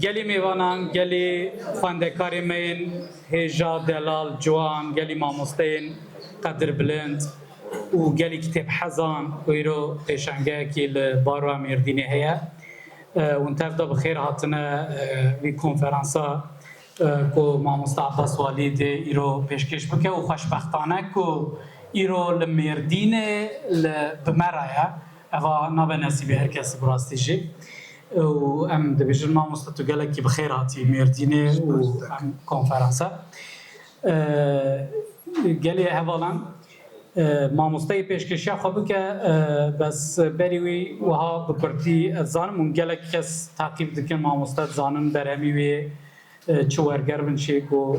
Gelî mêvanan, gelî xwendekarê me yên hêja, delal, ciwan, gelî mamosteyên qedirbilind û gelî kitêbhezan ku îro pêşangehekî li Baroya Mêrdînê heye. Hûn tev de bi xêr hatine vî konferansa ku mamoste Abbas Walî dê îro pêşkêş bike û xweşbextane ku îro li Mêrdînê li bi me re ye. Eva nabe nesîbê her kesî bi rastî jî û em dibêjin mamoste tu gelekî bi xêr hatî Mêrdînê û em konferansa. Gelê hevalan mamosteyê pêşkêşiya xwe bike bes berî wî wiha bi kurtî ez dizanim hûn gelek kes teqîb dikin mamoste dizanin berhemî wê çi werger bin çi ku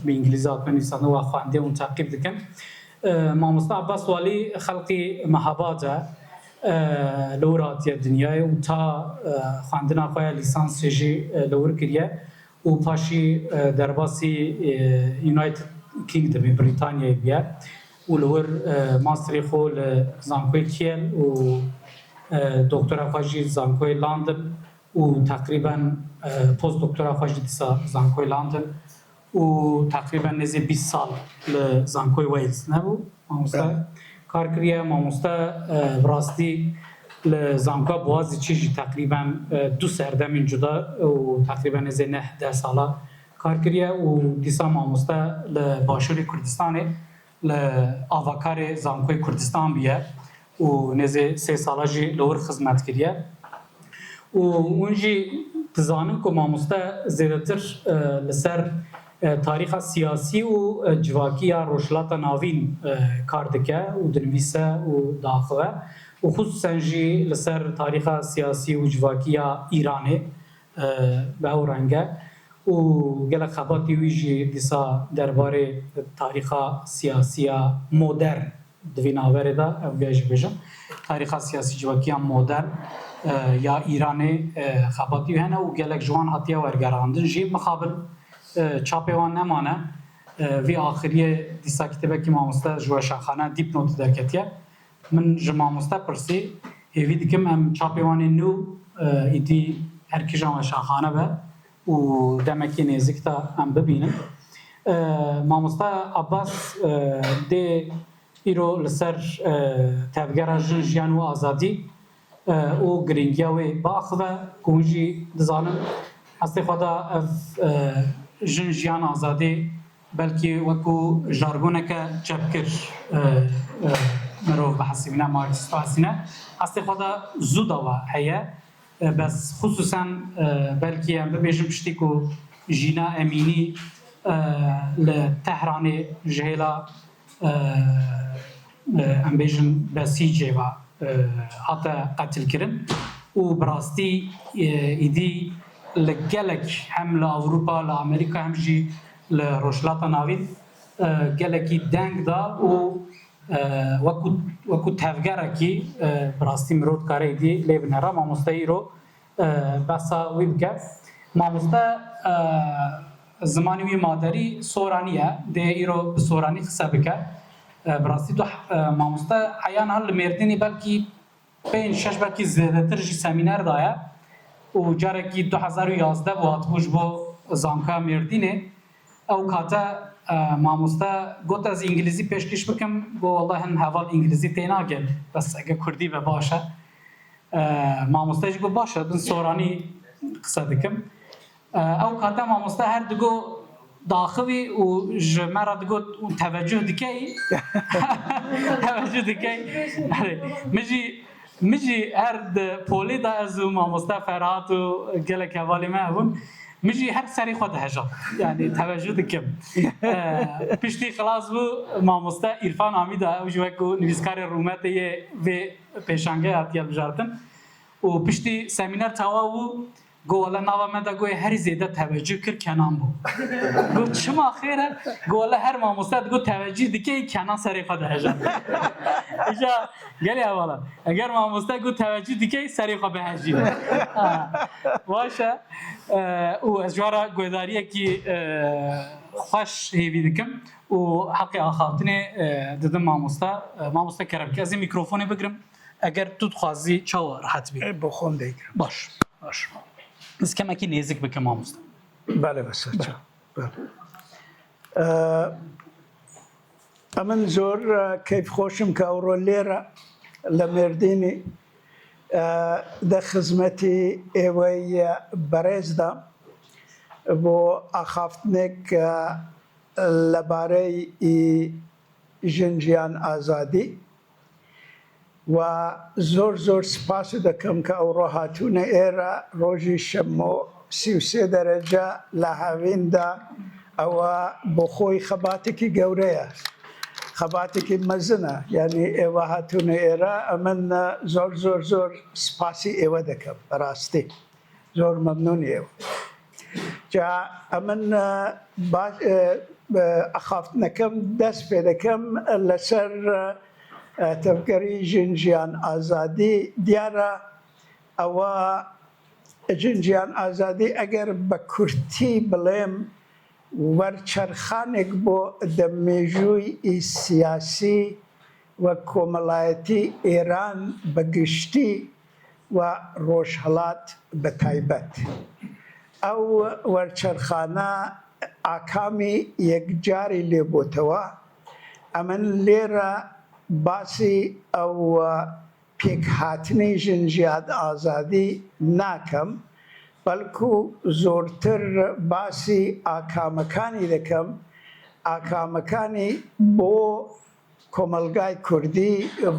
bi îngilîzî hatine nivîsandin we xwendê hûn teqîb dikin. Mamoste Abbas Walî xelkî Mehabad e li wir hatiye dinyayê û ta xwendina xwe ya lîsansê jî li wir kiriye û paşî derbasî United Kingdomê, Brîtanyayê bûye û li wir masterê xwe li Zankoyê Kiel û doktora xwe jî li Zankoyê London û teqrîben post doktora xwe jî dîsa Zankoyê London û teqrîben nêzî 20 sal li Zankoyê Wales nebû mamoste kar kiriye. Mamoste bi rastî li Zankoya Boğaziçi jî teqrîben du serdemên cuda û teqrîben nêzî neh deh sala kar kiriye û dîsa mamoste li Başûrê Kurdistanê li avakarê Zankoyê Kurdistan bûye û nêzê sê sala jî li wir xizmet kiriye û hûn jî dizanin ku mamoste zêdetir li ser tarîxa siyasî û civakî ya Rojhilata Navîn kar dike û dinivîse û diaxive û xisûsen jî li ser tarîxa siyasî û civakî ya Îranê bi ew reng e û gelek xebatê wî jî dîsa derbarê tarîxa siyasî ya modern di vî naverê de ev vê jî bêjim tarîxa siyasî civakî ya modern ya Îranê xebatî wî hene û gelek ji wan hatiye wergerandin jî mixabin çapê wan nemane. Vî axiriyê dîsa kitêbekî mamoste ji weşanxane Dîpnotê derketiye. Min ji mamoste pirsî, hêvî dikim em çapê wan ê nû êdî her kîjan weşanxane be û demekê nêzik de em bibînin. Mamoste Abbas dê îro li ser tevgera Jin, Jiyan û Azadî û girîngiya wê biaxive ku hûn jî dizanin hestê xwe de ev Jin, Jiyan, Azadî Belkî wekû jargoneke çepkir mirov bihesibîne, marksîst bihesîne. Eslê xwe de zû dawa heye. Bes xisûsen belkî em bibêjin piştî ku Jîna Emînî li Tehranê ji hêla em bêjin Besîcê ve hate qetilkirin û bi rastî êdî li gelek hem li Ewropa, li Amerîka hem jî li Rojhilata Navîn gelekî deng da û wekû wekû tevgerekî bi rastî mirov dikare êdî lê binere. Mamoste îro behsa wî bike. Mamoste zimanê wî maderî soranî ye, dê îro bi soranî qise bike. Bi rastî tu mamoste heya niha li Mêrdînê belkî pênc şeş belkî zêdetir jî semîner daye û carekî 2011 bû hatibû ji bo Zankoya Mêrdînê. Ew kate mamoste got ez îngilîzî pêşkêş bikim, got welleh hin heval îngilîzî tê nake bes ege kurdî be baş e. Mamoste jî got baş e bin soranî qise dikim. Ew kate mamoste her digot daxivî û ji me re digot hûn tevecuh dikey? Tevecuh dikey? Erê min jî min jî her di polê de ez û mamoste Ferhat û gelek hevalê me hebûn. Min jî her serê xwe dihejand. Yanî tevecuh dikim. Piştî xilas bû mamoste Îrfan Amîda ew jî wekû nivîskarê rûmetê yê vê pêşangehê hatiye bijartin û piştî semîner tawa bû got wele nava me de goyê herî zêde tevecuh kir Kenan bû. Got çima xêr e? Got wele her mamoste digot tevecuh dike Kenan serê xwe dihejand. Îja gelê hevalan eger mamoste got tevecuh dike serê xwe bihejîne. Baş e û ez ji we re guhdariyekî xweş hêvî dikim. Û heqê axaftinê didim mamoste. Mamoste kerem bike ez ê mîkrofonê bigirim eger tu dixwazî çawa rehet bî. Bi xwe digirim. Baş baş. Ez kemekî nêzik bikim mamoste. Belê beser çav. ئەمن زۆر کەیف خۆشم کە ئەوڕۆ لێرە لە مێردینی دە خزمەتی ئێوەی بەڕێزدا بۆ ئاخافتنێک لەبارەی ژن ژیان ئازادی و زۆر زۆر سپاست دەکەم کە ئەوڕۆ هاتوونە ئێرە ڕۆژی شەممۆ 33 دەرەجە لە هاویندا ئەوە بۆ خۆی خەباتێکی گەورەیە خەباتێکی مەزنە یعنی ئێوە هاتوونە ئێرە ئەمن زۆر زۆر زۆر سپاسی ئێوە دەکەم بەڕاستی زۆر مەمنونی ئێوە جا ئەمن ئەخافتنەکەم دەست پێ دەکەم لەسەر تەڤگەری ژن ژیان ئازادی دیارە ئەوە ژن ژیان ئازادی ئەگەر بە کورتی بڵێم وەرچەرخانێک بۆ دە مێژووی سیاسی و کۆمەڵایەتی ئێران بە گشتی و ڕۆژهەڵات بە تایبەت. ئەو وەرچەرخانە ئاکامی یەکجاری لێ بۆتەوە. ئەمن لێرە باسی ئەو پێکهاتنی ژن ژیان ئازادی ناکەم، بەڵکو زۆرتر باسی ئاکامەکانی دەکەم، ئاکامەکانی بۆ کۆمەڵگای کوردی،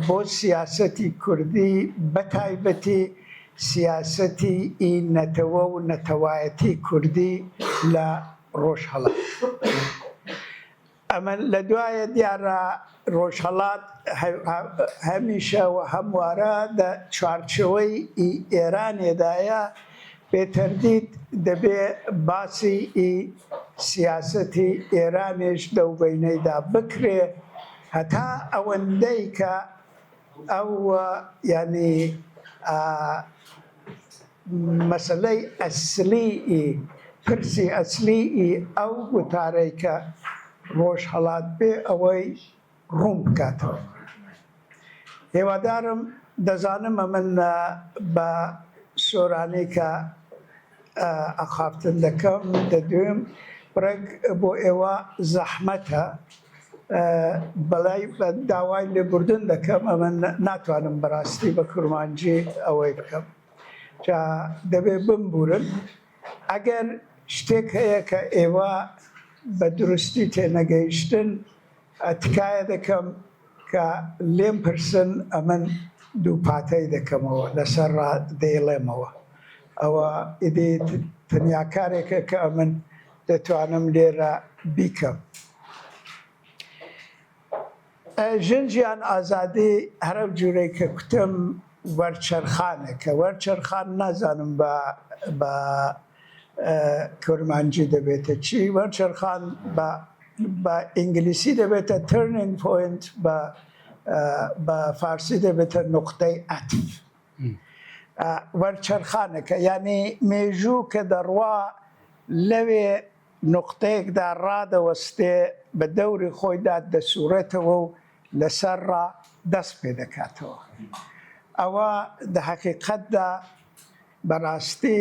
بۆ سیاسەتی کوردی بەتایبەتی سیاسەتی ئی نەتەوە و نەتەوایەتی کوردی لە ڕۆژهەڵات. ئەمە لە دوایە دیارە ڕۆژهەڵات هەمیشە و هەموارە دە چوارچێوەی ئی ئێرانێدایە، بێ تەردید دەبێ باسی ئی سیاسەتی ئێرانێش دەو بەینەیدا بکرێ هەتا ئەوەندەی کە ئەو یانی مەسەلەی ئەسلی ئی پرسی ئەسلی ئی ئەو گوتارەی کە ڕۆژهەڵات بێ ئەوەی ڕوون بکاتەوە. هیوادارم دەزانم ئەمن بە سۆرانی کە ئاخافتن دەکەم دەدوێم ڕێک بۆ ئێوە زەحمەتە بەڵای داوای لێبوردن دەکەم ئەمن ناتوانم بەڕاستی بە کورمانجی ئەوەی بکەم جا دەبێ بمبورن ئەگەر شتێک هەیە کە ئێوە بە دروستی تێنەگەیشتن تکایە دەکەم کە لێم پرسن ئەمن دووپاتەی دەکەمەوە لەسەر ڕا دەیڵێمەوە ئەوە ئیدی تەنیا کارێکە کە ئەمن دەتوانم لێرە بیکەم. ژن ژیان ئازادی هەر ئەو جورەی کە کوتم وەرچەرخانێکە وەرچەرخان نازانم بە بە کورمانجی دەبێتە چی وەرچەرخان بە بە ئینگلیسی دەبێتە turning point بە بە فارسی دەبێتە نوقتەی عەتف وەرچەرخانێکە یعنی مێژوو کە دەڕوا لەوێ نوقتەیەکدا ڕادەوەستێ، بە دەوری خۆیدا دەسوڕێتەوە و لەسەر ڕا دەست پێ دەکاتەوە. ئەوە دە هەقیقەتدا بەڕاستی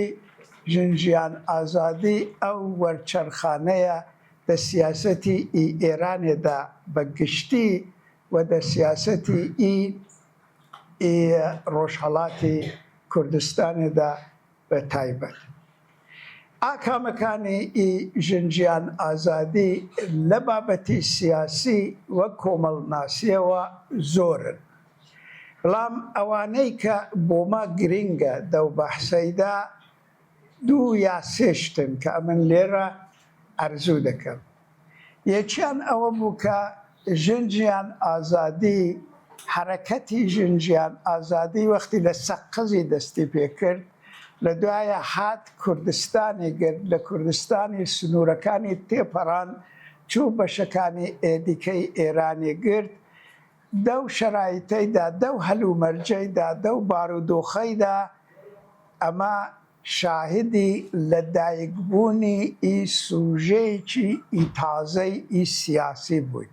ژن ژیان ئازادی ئەو وەرچەرخانەیە دە سیاسەتی ئی ئێرانێدا بە گشتی و دە سیاسەتی ئی ئی ڕۆژهەڵاتی کوردستانێدا بە تایبەت. ئاکامەکانی ئی ژن ژیان ئازادی لە بابەتی سیاسی و کۆمەڵناسیەوە زۆرن. بەڵام ئەوانەی کە بۆمە گرینگە دەو بەحسەیدا دوو یا سێ شتن کە ئەمن لێرە ئەرزوو دەکەم. یەکیان ئەوە بوو کە ژن ژیان ئازادی، حەرەکەتی ژن ژیان ئازادی وەختی لە سەقزی دەستی پێ کرد، لە دوایە هات کوردستانی گرت، لە کوردستانی سنوورەکانی تێپەڕاند، چوو بەشەکانی دیکەی ئێرانی گرت، دەو شەرایتەیدا، دەو هەلومەرجەیدا، دەو بارودۆخەیدا ئەمە شاهیدی لە دایک بوونی ئی سوژەیەکی ئی تازەی ئی سیاسی بووین.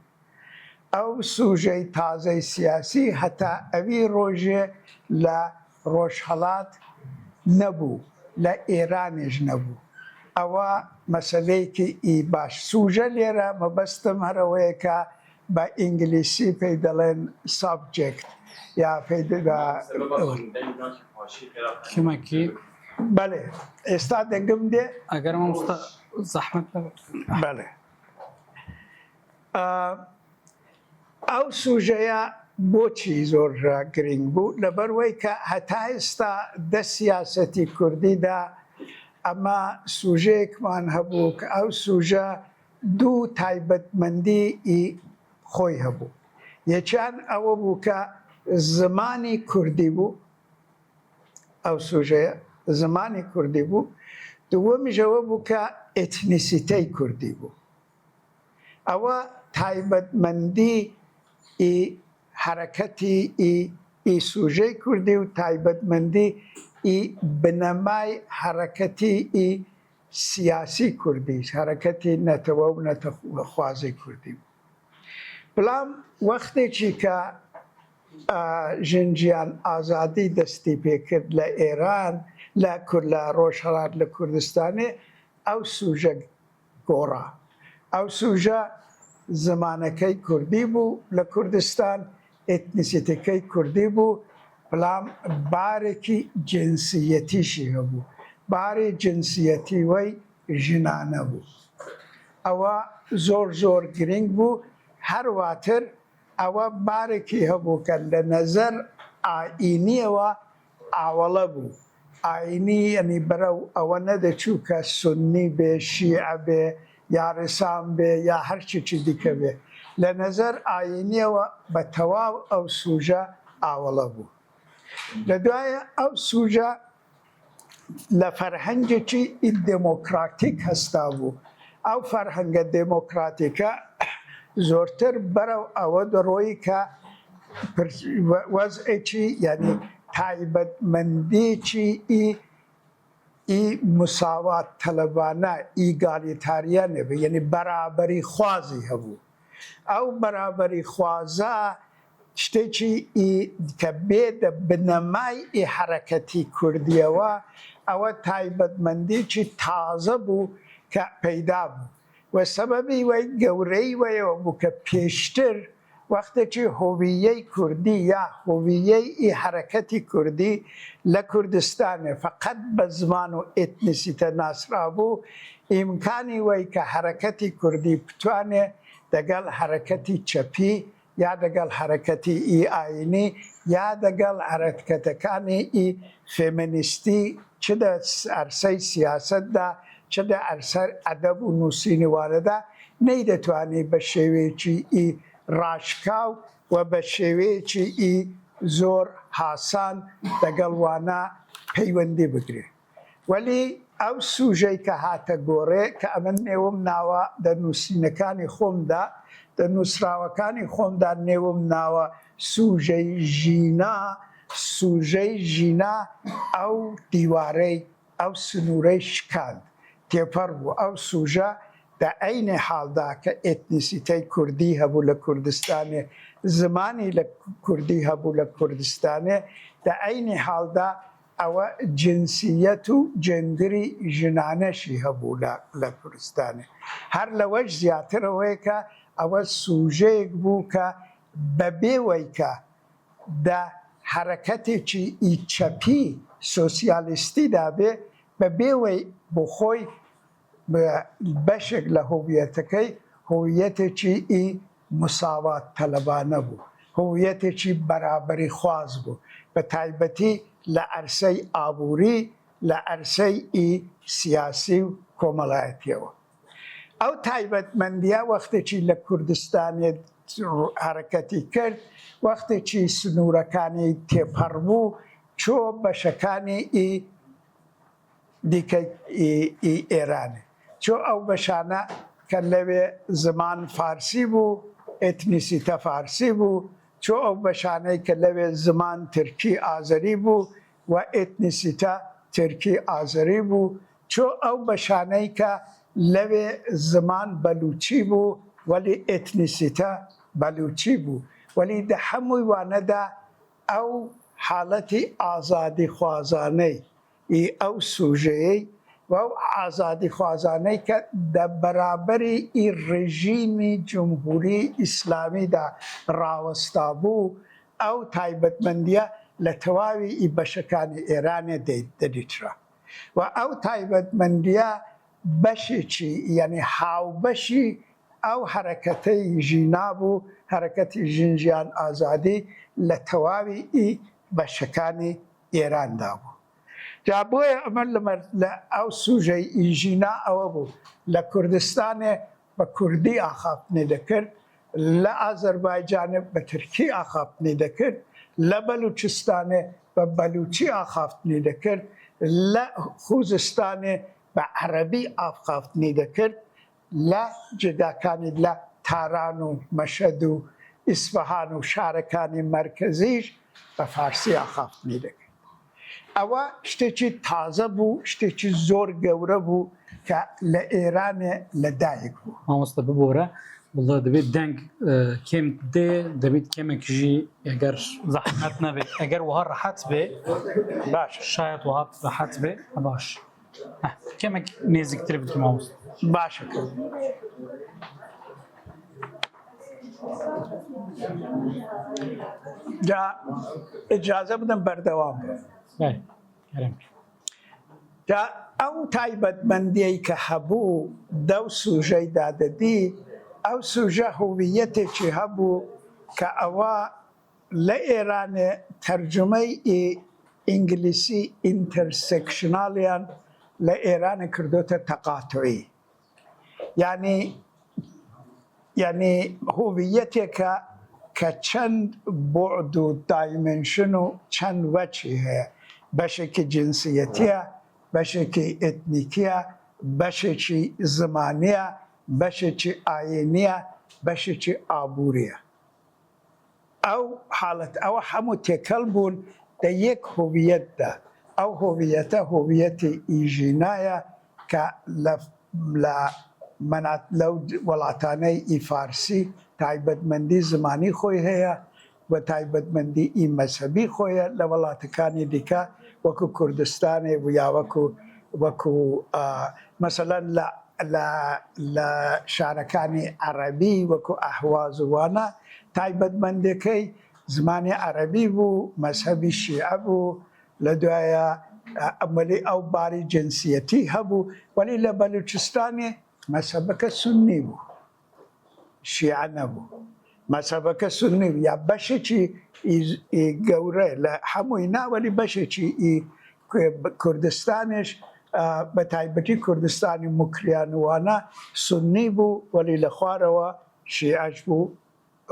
ئەو سوژەی تازەی سیاسی هەتا ئەوی ڕۆژێ لە ڕۆژهەڵات نەبوو. لە ئێرانێش نەبوو. ئەوە مەسەلەیەکی ئی باش. سوژە لێرە مەبەستم هەر ئەوەیە کە بە ئینگلیسی پێی دەڵێن subject یا پێی بە کمەکی. بەلێ ئێستا دەنگم دێ؟ ئەگەر مامۆستا زەحمەت نەبێت. بەلێ. ئەو سوژەیە بۆچی زۆر گرینگ بوو؟ لەبەروەی کە هەتا ئێستا دە سیاسەتی کوردیدا ئەمە سوژەیەکمان هەبوو کە ئەو سوژە دوو تایبەتمەندی ی خۆی هەبوو. یەکیان ئەوە بوو کە زمانی کوردی بوو، ئەو سوژەیە زمانی کوردی بوو. دووەمیش ئەوە بوو کە ئێتنیسیتەی کوردی بوو. ئەوە تایبەتمەندی ی حەرەکەتی ی ی سوژەی کوردی و تایبەتمەندی ی بنەمای حەرەکەتی ی سیاسی کوردی، حەرەکەتی نەتەوە و نەتەوەخوازی کوردی بوو. بەڵام وەختێکی کە ژن ژیان ئازادی دەستی پێکرد لە ئێران لە لە ڕۆژهەڵات لە کوردستانێ ئەو سوژە گۆڕا. ئەو سوژە زمانەکەی کوردی بوو لە کوردستان، ئێتنیسیتەکەی کوردی بوو، بەڵام بارێکی جنسیەتیشی هەبوو، باری جنسیەتی وەی ژنانە بوو. ئەوە زۆر زۆر گرینگ بوو، هەرواتر ئەوە بارێکی هەبوو کە لە نەزەر ئایینیەوە ئاوەڵە بوو. ئایینی یەنی بەرەو ئەوە نەدەچوو کە سوننی بێ، شیعە بێ، یارسان بێ یا هەر چێکی دیکە بێ. لە نەزەر ئایینیەوە بە تەواو ئەو سوژە ئاوەڵە بوو. لە دوایە ئەو سوژە لە فەرهەنگێکی دێمۆکراتیک هەستابوو. ئەو فەرهەنگە دێمۆکراتیکە زۆرتر بەرەو ئەوە دەڕۆیی کە وەزعێکی یانی تایبەتمەندیی ئی مساوات تەلەبانە egalitarian بێ یانی بەرابەری خوازی هەبوو. ئەو بەرابەری خوازە شتێکی ئی کە بێدە بنەمای ئی حەرەکەتی کوردیەوە ئەوە تایبەتمەندیی تازە بوو کە پەیدا بوو و سەبەبی وەی گەورەی وەیەوە بوو کە پێشتر وەختێکی هۆوییەی کوردی یا هۆوییەی ئی حەرەکەتی کوردی لە کوردستانێ فەقەت بە زمان و ئێتنیسیتە ناسرابوو ئیمکانی وەی کە حەرەکەتی کوردی بتوانێ دەگەڵ حەرەکەتی چەپی یا دەگەڵ حەرەکەتی ئی ئایینی یا دەگەڵ حەرەکەتەکانی ئی فێمێنیستی چ دە عەرسەی سیاسەتدا چ دە عەرسەر ئەدەب و نووسینی وانەدا نەیدەتوانی بە شێوەیەکی ئی ڕاشکاو و بە شێوەیەکی ئی زۆر هاسان دەگەڵ وانە پەیوەندی بگرێ. وەلی ئەو سوژەی کە هاتە گۆڕێ کە ئەمن نێوم ناوە دە نووسینەکانی خۆمدا، دە نووسراوەکانی خۆمدا نێوم ناوە سوژەی ژینا، سوژەی ژینا ئەو دیوارەی، ئەو سنوورەی شکاند، تێپەڕ بوو. ئەو سوژە دە عەینێ حاڵدا کە ئێتنیسیتەی کوردی هەبوو لە کوردستانێ، زمانی لە کوردی هەبوو لە کوردستانێ، دە عەینی حاڵدا ئەوە جنسیەت و جێندری ژنانەشی هەبوو لە لە کوردستانێ. هەر لەوەش زیاتر ئەوەیە کە ئەوە سوژەیەک بوو کە بە بێ وەی کە دە حەرەکەتێکی ئی چەپی سۆسیالیستیدا بێ، بە بێ وەی بۆ خۆی بەشێک لە هۆویەتەکەی هۆویەتێکی ئی مساوات تەلەبانە بوو، هۆویەتێکی بەرابەری خواز بوو، بە تایبەتی لە عەرسەی ئابووری، لە عەرسەی ئی سیاسی و کۆمەڵایەتیەوە. ئەو تایبەتمەندیە وەختێکی لە کوردستانێ حەرەکەتی کرد، وەختێکی سنوورەکانی تێپەڕ بوو، چۆ بەشەکانی ئی دیکەی ئی ئێرانێ، چۆ ئەو بەشانە کە لەوێ زمان فارسی بوو، ئێتنیسیتە فارسی بوو، چۆ ئەو بەشانەی کە لەوێ زمان ترکی ئازەری بوو و ئێتنیسیتە ترکی ئازەری بوو، چۆ ئەو بەشانەی کە لەوێ زمان بەلووچی بوو وەلی ئێتنیسیتە بەلووچی بوو، وەلی دە هەمووی وانەدا ئەو حالەتی ئازادیخوازانەی. ی ئەو سوژەیەی و ئەو ئازادیخوازانەی کە دە بەرابەری ئی ڕێژیمی جمهوری ئیسلامیدا ڕاوەستابوو، ئەو تایبەتمەندییە لە تەواوی ئی بەشەکانی ئێرانێ دەدیترا و ئەو تایبەتمەندییە بەشێکی یانی هاوبەشی ئەو حەرەکەتەی ژینا بوو، حەرەکەتی ژن ژیان ئازادی لە تەواوی ئی بەشەکانی ئێراندا بوو. جا بۆیە ئەمە لە ئەو سوژەی ئی ژینا ئەوە بوو لە کوردستانێ بە کوردی ئاخافتنی دەکرد، لە ئازەربایجانێ بە ترکی ئاخافتنی دەکرد، لە بەلوچستانێ بە بەلوچی ئاخافتنی دەکرد، لە خوزستانێ بە عەرەبی ئاخافتنی دەکرد، لە جێگاکانی لە تاران و مەشهەد و ئیسفەهان و شارەکانی مەرکەزیش بە فارسی ئاخافتنی دەکرد. ئەوە شتێکی تازە بوو، شتێکی زۆر گەورە بوو کە لە ئێرانێ لە دایک بوو. مامۆستا ببۆرە وەڵا دەبێت دەنگ کێم دێ دەبێت کێمێکژی ئەگەر زەحمەت نەبێت ئەگەر وەها ڕەحەت بێ باش شاید وەها ڕەحەت بێ باش کەمێک نێزیکتر بکە مامۆستا. باشە کرد. جا ئیجازە بدەم بەردەوام بم. جا ئەو تایبەتمەندیەی کە هەبوو دەو سوژەیدا دەدی، ئەو سوژە هویەتێکی هەبوو کە ئەوە لە ئێرانێ تەرجومەی ئی ئینگلیسی intersectional یان لە ئێرانێ کردۆتە تەقاتوعی. یانی یانی هویەتێکە کە چەند بوعد و dimension و چەند وەجهی هەیە. بەشێکی جنسیەتیە، بەشێکی ئێتنیکیە، بەشێکی زمانیە، بەشێکی ئایینیە، بەشێکی ئابووریە. ئەو حاڵەت ئەوە هەموو تێکەڵ بوون دە یەک هویەتدا، ئەو هویەتە هویەتی ئیژینایە کە لە لە مەنات لەو وەڵاتانەی ئی فارسی تایبەتمەندی زمانی خۆی هەیە و تایبەتمەندی ئی مەزهەبی خۆیە لە وەڵاتەکانی دیکە وەکو کوردستانێ و یا وەکو وەکو مەسەلەن لە لە لە شارەکانی عەڕەبی وەکو ئەهواز و وانە تایبەتمەندێکەی زمانی عەرەبی بوو، مەزهەبی شیعە بوو، لە دوایە وەلی ئەو باری جنسیەتی هەبوو، وەلی لە بەلوچستانێ مەزهەبەکە سوننی بوو، شیعە نەبوو. مەزهەبەکە سوننی بوو یا بەشێکی گەورە لە هەمووی نا، وەلی بەشێکی کوردستانێش بە تایبەتی کوردستانی موکریان و وانە سوننی بوو، وەلی لە خوارەوە شیعەش بوو.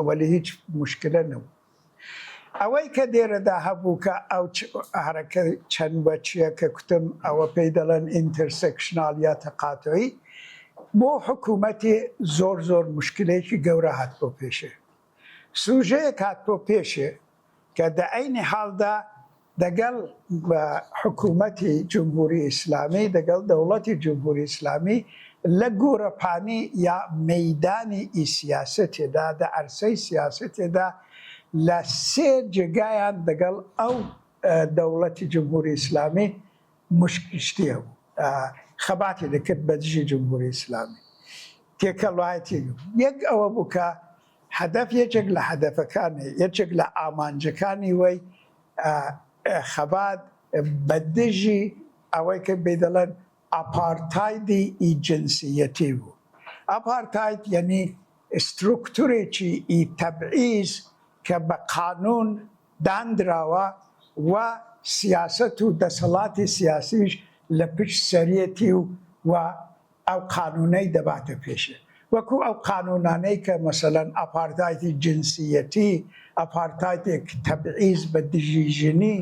وەلی هیچ موشکلە نەبوو. ئەوەی کە دێرەدا هەبوو کە ئەو حەرەکە چەند وەچیە کە کوتم ئەوە پێی دەڵێن intersectional یا تەقاتعی بۆ حکوومەتی زۆر زۆر موشکلەیەکی گەورە هات بۆ پێشێ. سوژەیەک هات بۆ پێشێ کە دە عەینی حاڵدا دەگەڵ حکوومەتی جمهوری ئیسلامی، دەگەڵ دەوڵەتی جمهوری ئیسلامی لە گۆرەپانی یا مەیدانی ئی سیاسەتێدا، دە عەرسەی سیاسەتێدا لە سێ جێگایان دەگەڵ ئەو دەوڵەتی جمهوری ئیسلامی مشکشتی هەبوو، خەباتی دەکرد بە دژی جمهوری ئیسلامی. تێکەڵایەتی یەک ئەوە بوو کە هەدەف یەکێک لە هەدەفەکانی، یەکێک لە ئامانجەکانی وەی خەبات بە دژی ئەوەی کە پێی دەڵێن ئاپارتایدی ئی جنسیەتی بوو. ئاپارتاید یەنی ستروکتورێکی ئی تەبعیز کە بە قانوون داندراوە و سیاسەت و دەسەڵاتی سیاسیش لە پشت سەریەتی و ئەو قانوونەی دەباتە پێشێ وەکوو ئەو قانوونانەی کە مەسەلەن ئاپارتایدی جنسیەتی، ئاپارتایدێک تەبعیز بە دژی ژنی،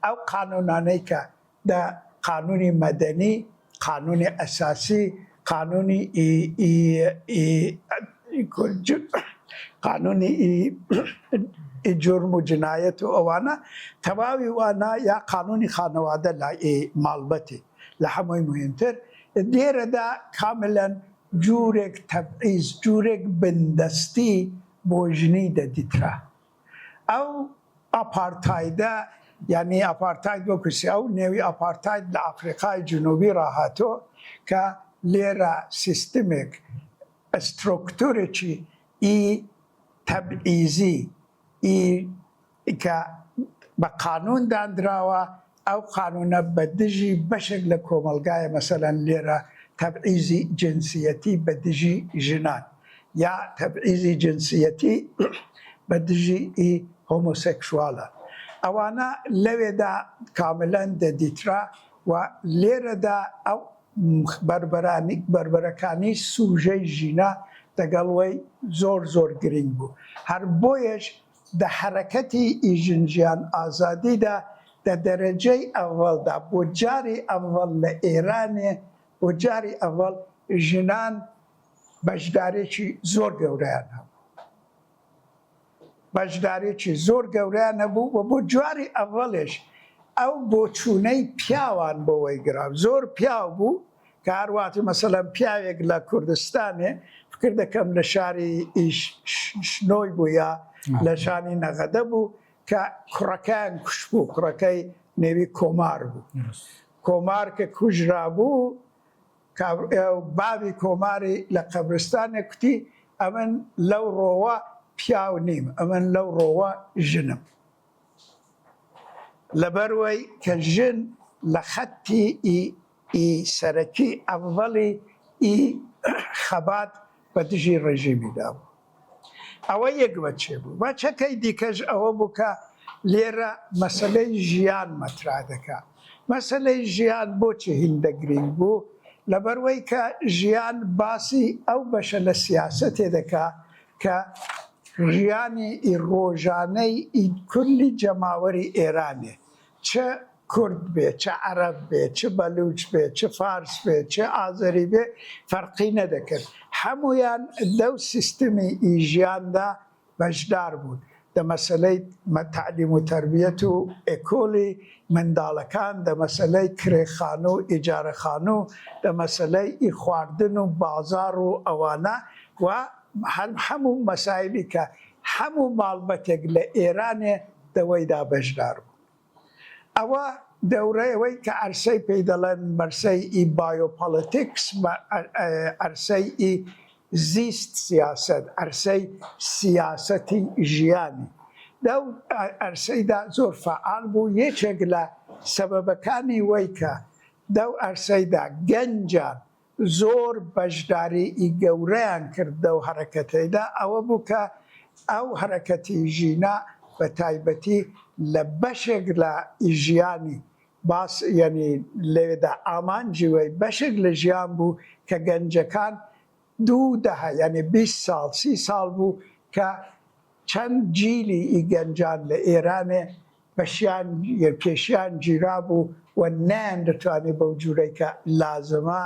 ئەو قانوونانەی کە دە قانوونی مەدەنی، قانوونی ئەساسی، قانوونی ئی ئی ئی قانوونی ئی ئی جورم و جنایەت و ئەوانە تەواوی وانە یا قانوونی خانەوادە لە ئی ماڵبەتی لە هەمووی موهیمتر لێرەدا کاملەن جورێک تەبعیز، جورێک بندەستی بۆ ژنی دەدیترا. ئەو ئاپارتایدە یانی ئاپارتاید وەکو ئەو نێوی ئاپارتاید لە ئافریقای جنوبی ڕاهاتۆ کە لێرە سیستمێک ئەسترۆکتۆرێکی ئی تەبعیزی ئی کە بە قانون داندراوە ئەو قانونە بە دژی بەشێک لە کۆمەڵگایە مەسەلەن لێرە تەبعیزی جنسیەتی بە دژی ژنان یا تەبعیزی جنسیەتی بە دژی ئی هۆمۆسێکسوالە ئەوانە لەوێدا کاملەن دەدیترا و لێرەدا ئەو بەربەرانی بەربەرەکانی سوژەی ژینا دەگەڵ وەی زۆر زۆر گرینگ بوو هەر بۆیەش دە حەرەکەتی ئی ژن ژیان ئازادیدا دە دەرەجەی ئەڤەڵدا بۆ جاری ئەڤەڵ لە ئێرانێ بۆ جاری ئەڤەڵ ژنان بەشدارێکی زۆر گەورەیان هەبوو. بەشدارێکی زۆر گەورەیان هەبوو و بۆ جاری ئەڤەڵێش ئەو بۆچوونەی پیاوان بۆ وەیگرا زۆر پیاو بوو کە هەرواتی مەسەلەن پیاوێک لە کوردستانێ فکر دەکەم لە شاری شنۆی بوو یا لە شانی نەغەدە بوو کە کوڕەکەیان کوشت بوو کوڕەکەی نێوی کۆمار بوو کۆمار کە کوژرا بوو بابی کۆماری لە قەبرستانێک کوتی ئەمن لەو ڕۆوە پیاو نیم ئەمن لەو ڕۆوە ژنم لەبەروەی کە ژن لە خەتی ئی سەرەکی ئەڤەڵی ئی خەبات بە دژی ڕێژیمی دابوو. ئەوە یەک وەچێ بوو. وەچەکەی دیکەش ئەوە بوو کە لێرە مەسەلەی ژیان مەترا دەکا. مەسەلەی ژیان بۆچی هیندە گرینگ بوو؟ لەبەروەی کە ژیان باسی ئەو بەشە لە سیاسەتێ دەکا کە ژیانی ئی ڕۆژانەی ئی کولی جەماوەری ئێرانێ چ کورد بێ چ عەرەب بێ چ بەلوچ بێ چ فارس بێ چ ئازەری بێ فەرقی نەدەکرد هەموویان لەو سیستمی ئی ژیاندا بەشدار بوون دە مەسەلەی تەعلیم و تەربیەت و ئێکۆلی منداڵەکان دە مەسەلەی کرێ خانوو ئیجارە خانوو دە مەسەلەی ئی خواردن و بازاڕ و ئەوانە و هەموو مەسایلی کە هەموو ماڵبەتێک لە ئێرانێ دە وەیدا بەشدار بوون. ئەوە دەورەی ئەوەی کە عەرسەی پێی دەڵێن مەرسەی ئی بایۆپۆڵیتیکس، عەرسەی ئی زیست سیاسەت، عەرسەی سیاسەتی ژیانی لەو عەرسەیدا زۆر فەعال بوو، یەکێک لە سەبەبەکانی وەی کە لەو عەرسەیدا گەنجان زۆر بەشداریی گەورەیان کرد لەو هەرەکەتەیدا ئەوە بوو کە ئەو هەرەکەتی ژینا بە تایبەتی لە بەشێک لە ژیانی باس یەنی لەوێدا ئامانجی وەی بەشێک لە ژیان بوو کە گەنجەکان دوو دەهە یەنی 20 ساڵ 30 ساڵ بوو کە چەند جیلی ئی گەنجان لە ئێرانێ بەشیان پێشیان گیرابوو و نەیاندەتوانی بەو جورەی کە لازمە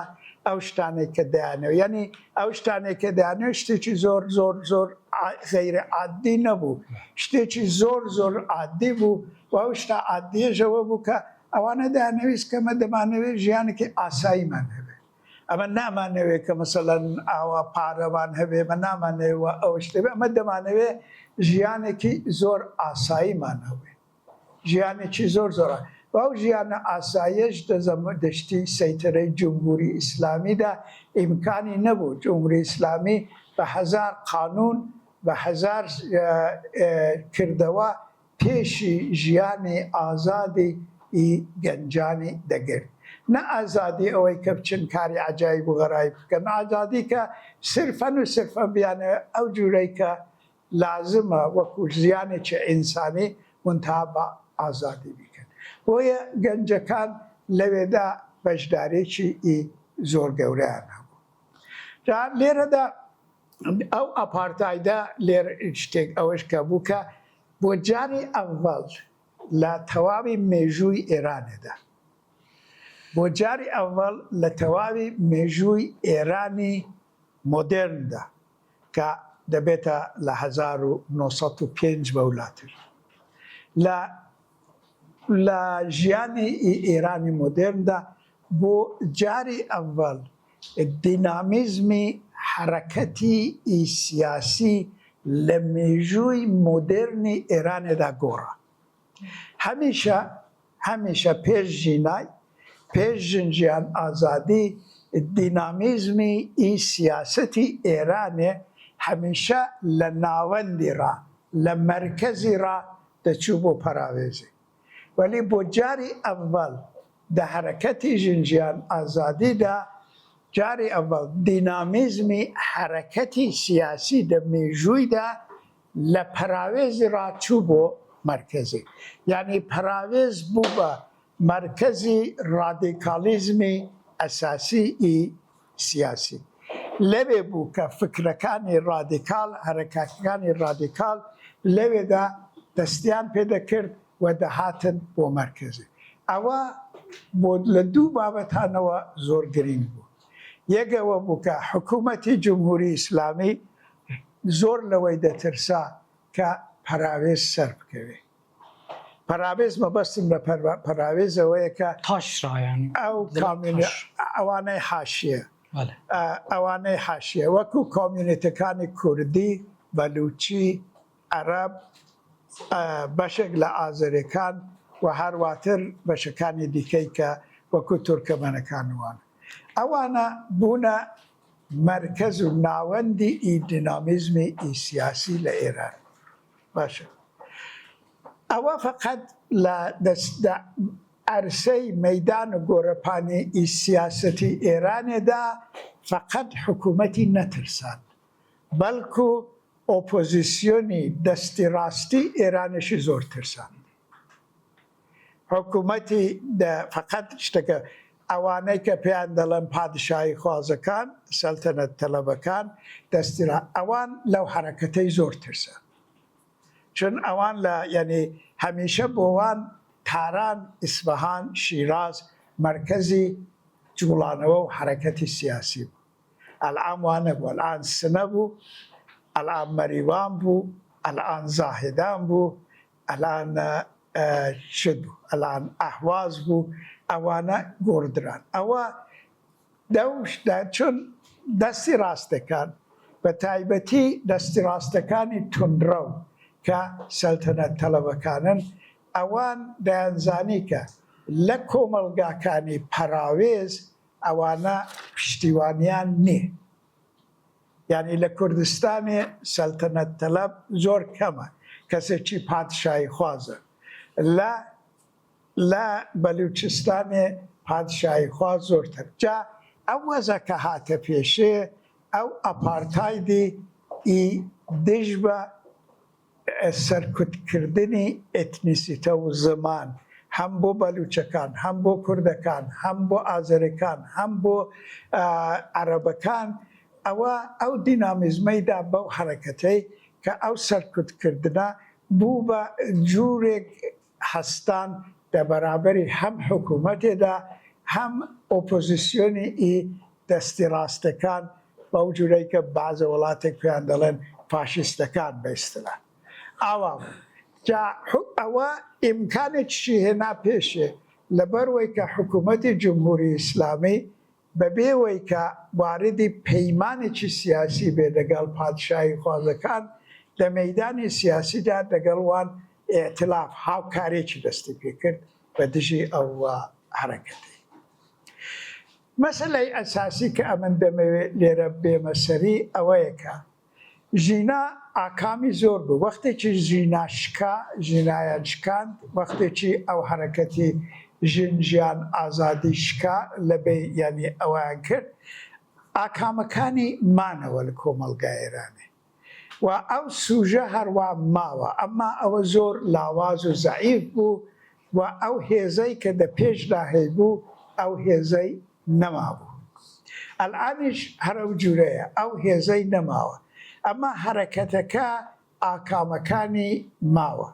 ئەو شتانەی کە دەیانەوێت یانی ئەو شتانەی کە دەیانەوێت شتێکی زۆر زۆر زۆر غەیرە عادی نەبوو شتێکی زۆر زۆر عادی بوو و ئەو شتە عادیەش ئەوە بوو کە ئەوانە دەیانەویست کە مە دەمانەوێت ژیانێکی ئاساییمان هەبێت ئەمە نامانەوێت کە مەسەلەن ئاوا پارەمان هەبێ ئەمە نامانەوێت وا ئەو شتێ بێ ئەمە دەمانەوێت ژیانێکی زۆر ئاساییمان هەبێ ژیانێکی زۆر زۆرە و ئەو ژیانە ئاساییەش دەشتی سەیتەرەی جمهوری ئیسلامیدا ئیمکانی نەبوو جمهوری ئیسلامی بە هەزار قانون بە هەزار کردەوە پێشی ژیانی ئازادی ی گەنجانی دەگرت. نە ئازادی ئەوەی کە بچن کاری عەجایب و غەرایب بکەن، ئازادی کە سرفەن و سرفەن بیانەوێ ئەو جورەی کە لازمە وەکو ژیانێکی ئینسانی مونتها بە ئازادی بیکەن. بۆیە گەنجەکان لەوێدا بەشدارێکی ی زۆر گەورەیان هەبوو. جا لێرەدا ئەو ئاپارتایدە لێر شتێک ئەوەش کە بوو کە بۆ جاری ئەڤەڵ لە تەواوی مێژووی ئێرانێدا بۆ جاری ئەڤەڵ لە تەواوی مێژووی ئێرانی مۆدێرندا کە دەبێتە لە 1905 بەولاتر لە لە ژیانی ئێرانی مۆدێرندا بۆ جاری ئەڤەڵ دینامیزمی حەرەکەتی ی سیاسی لە مێژووی مۆدێرنی ئێرانێدا گۆڕا. هەمیشە هەمیشە پێش ژینای پێش ژن ژیان ئازادی دینامیزمی ئی سیاسەتی ئێرانێ هەمیشە لە ناوەندی ڕا لە مەرکەزی ڕا دەچوو بۆ پەراوێزێ وەلی بۆ جاری ئەڤەل دە حەرەکەتی ژن ژیان ئازادی دا جاری ئەڤەڵ دینامیزمی حەرەکەتی سیاسی دە مێژووی دا لە پەراوێزی ڕا چوو بۆ مەرکەزی. یانی پەراوێز بوو بە مەرکەزی ڕادیکاڵیزمی ئەساسی ئی سیاسی. لەوێ بوو کە فکرەکانی ڕادیکاڵ، حەرەکاتەکانی ڕادیکاڵ لەوێدا دەستیان پێ دەکرد و دەهاتن بۆ مەرکەزی. ئەوە بۆ لە دوو بابەتانەوە زۆر گرینگ بوو. یەک ئەوە بوو کە حکوومەتی جمهووری ئیسلامی زۆر لەوەی دەترسا کە پەراوێز سەر بکەوێ. پەراوێز مەبەستم لە پەراوێز ئەوەیە کە ئەو ئەوانەی حاشیە ئەوانەی حاشیە وەکو کۆمیونیتەکانی کوردی، بەلوچی، عەرەب، بەشێک لە ئازەرێکان و هەرواتر بەشەکانی دیکەی کە وەکو تورکەمەنەکان وان. ئەوانە بوونە مەرکەز و ناوەندی ئی دینامیزمی ئی سیاسی لە ئێران. باشە ئەوە فەقەت لە دەست عەرسەی مەیدان و گۆرەپانی ئی سیاسەتی ئێرانێدا فەقەت حکوومەتی نەترساند بەڵکوو ئۆپۆزیسیۆنی دەستی ڕاستی ئێرانیشی زۆر ترساند. حکوومەتی دە فەقەت شتەکە ئەوانەی کە پێیان دەڵێن پادشاهی خوازەکان، سەلتەنەت تەلەبەکان، دەستی ڕا ئەوان لەو حەرەکەتەی زۆر ترسان. چون ئەوان لە یانی هەمیشە بۆوان تاران، ئیسفەهان، شیراز مەرکەزی جووڵانەوە و حەرەکەتی سیاسی بوو. ئەلئان وا نەبوو، ئەلئان سنە بوو، ئەلئان مەریوان بوو، ئەلئان زاهیدان بوو، ئەلئان شت بوو، ئەلئان ئەهواز بوو، ئەوانە گۆڕدران. ئەوە دەوشدا چون دەستی ڕاستەکان بە تایبەتی دەستی ڕاستەکانی توندڕەو کە سەلتەنەت تەڵەبەکانن ئەوان دەیانزانی کە لە کۆمەڵگاکانی پەراوێز ئەوانە پشتیوانیان نیە یانی لە کوردستانێ سەلتەنەت تەلەب زۆر کەمە کەسێکی پادشایی خوازە لە لە بەلوچستانێ پادشایی خواز زۆرتر جا ئەو وەزە کە هاتە پێشێ ئەو ئەپارتایدی ئی دژ بە سەرکوتکردنی ئێتنیسیتە و زمان هەم بۆ بەلوچەکان، هەم بۆ کوردەکان، هەم بۆ ئازەرەکان، هەم بۆ عەرەبەکان، ئەوە ئەو دینامیزمەی دا بەو حەرەکەتەی کە ئەو سەرکوتکردنە بوو بە جوورێک هەستان دە بەرابەری هەم حکوومەتێدا هەم ئۆپۆزیسیۆنی ئی دەستی ڕاستەکان بەو جورەی کە بەعزە وڵاتێک پێیان دەڵێن فاشیستەکان بە ئیستلا ئاوا بوو جا ئەوە ئیمکانێکیشی هێنا پێشێ لەبەر وەی کە حکوومەتی جمهوری ئیسلامی بە بێ وەی کە واردی پەیمانێکی سیاسی بێ دەگەڵ پادشاهی خوازەکان لە مەیدانی سیاسیدا دەگەڵ وان ئیئتلاف هاوکارێکی دەستی پێ کرد بە دژی ئەو حەرەکەتەی. مەسەلەی ئەساسی کە ئەمن دەمەوێ لێرە بێمە سەری ئەوەیە کە ژینا ئاکامی زۆر بوو وەختێکی ژینا شکا ژینایان شکاند وەختێکی ئەو حەرەکەتی ژن ژیان ئازادی شکا لە بەی یانی ئەویان کرد ئاکامەکانی مانەوە لە کۆمەڵگای ئێرانێ و ئەو سوژە هەروا ماوە ئەمما ئەوە زۆر لاواز و زەعیف بوو و ئەو هێزەی کە دە پێشدا هەیبوو ئەو هێزەی نەمابوو. ئەلئانیش هەر ئەو جوورەیە، ئەو هێزەی نەماوە. ئەمما حەرەکەتەکە ئاکامەکانی ماوە.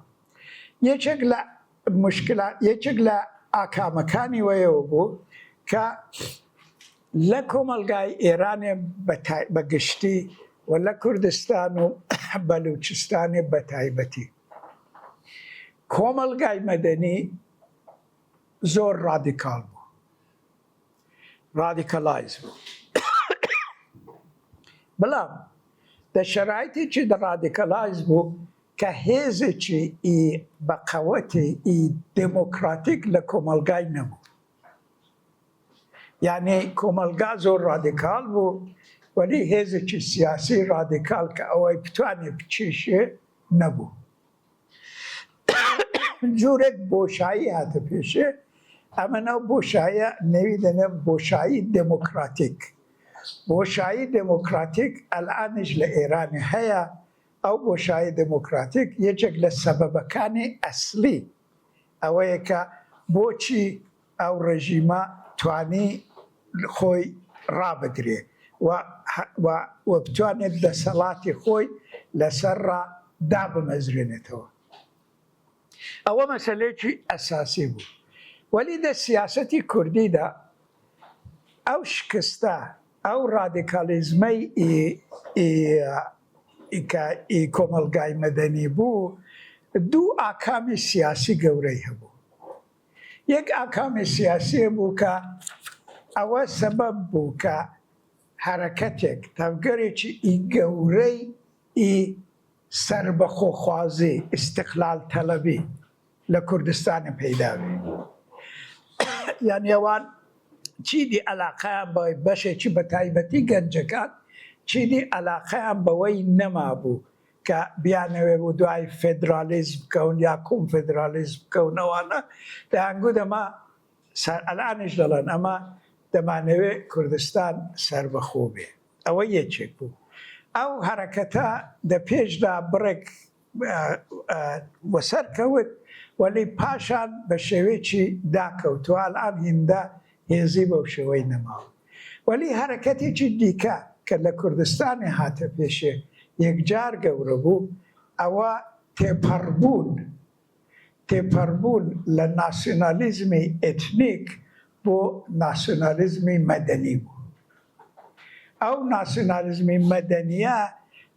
یەکێک لە موشکلات، یەکێک لە ئاکامەکانی وەیەوە بوو کە لە کۆمەڵگای ئێرانێ بە گشتی و لە کوردستان و بەلووچستانێ بە تایبەتی کۆمەڵگای مەدەنی زۆر ڕادیکاڵ بوو، radicalize بوو. بەڵام دە شەرایتێکی دە radicalize بوو. کە هێزێکی ئی بە قەوەتی ئی دێمۆکڕاتیک لە کۆمەڵگای نەبوو. یانی کۆمەڵگا زۆر ڕادیکاڵ بوو وەلی هێزێکی سیاسی ڕادیکاڵ کە ئەوەی بتوانێ بکێشێ نەبوو. جورێک بۆشایی هاتە پێشێ، ئەمە ناو بۆشایە نێوی دەنێم بۆشایی دێمۆکڕاتیک. بۆشایی دێمۆکڕاتیک ئەلئانیش لە ئێرانێ هەیە، ئەو بۆشایی دێمۆکڕاتیک یەکێک لە سەبەبەکانی ئەسلی ئەوەیە کە بۆچی ئەو ڕێژیمە توانی خۆی ڕابگرێ و و و بتوانێت دەسەڵاتی خۆی لەسەر ڕا دابمەزرێنێتەوە. ئەوە مەسەلەیەکی ئەساسی بوو. وەلی دە سیاسەتی کوردیدا ئەو شکستە، ئەو ڕادیکاڵیزمەی ئی ئی کە ئی کۆمەڵگای مەدەنی بوو، دوو ئاکامی سیاسی گەورەی هەبوو. یەک ئاکامی سیاسی بوو کە ئەوە سەبەب بوو کە حەرەکەتێک، تەڤگەرێکی ئی گەورەی ئی سەربەخۆخوازی، ئیستقلال تەلەبی، لە کوردستانێ پەیدا بێ. یانی ئەوان چیدی ئەلاقەیان بە بەشێکی بە تایبەتی گەنجەکان چیدی ئەلاقەیان بەوەی نەمابوو کە بیانەوێ و دوای فێدرالیزم بکەون یا کۆنفێدرالیزم بکەون ئەوانە دەیانگوت ئەمە ئەلئانیش دەڵێن ئەمە دەمانەوێ کوردستان سەربەخۆ بێ. ئەوە یەکێک بوو. ئەو هەرەکەتە دە پێشدا بڕێک وەسەر کەوت وەلی پاشان بە شێوەیەکی داکەوت و ئەلئان هیندە هێزی بەو شێوەی نەماوە. وەلی هەرەکەتێکی دیکە کە لە کوردستانێ هاتە پێشێ یەکجار گەورە بوو ئەوە تێپەڕبوون تێپەڕبوون لە ناسیۆنالیزمی ئێتنیک بۆ ناسیۆنالیزمی مەدەنی بوو. ئەو ناسیۆنالیزمی مەدەنییە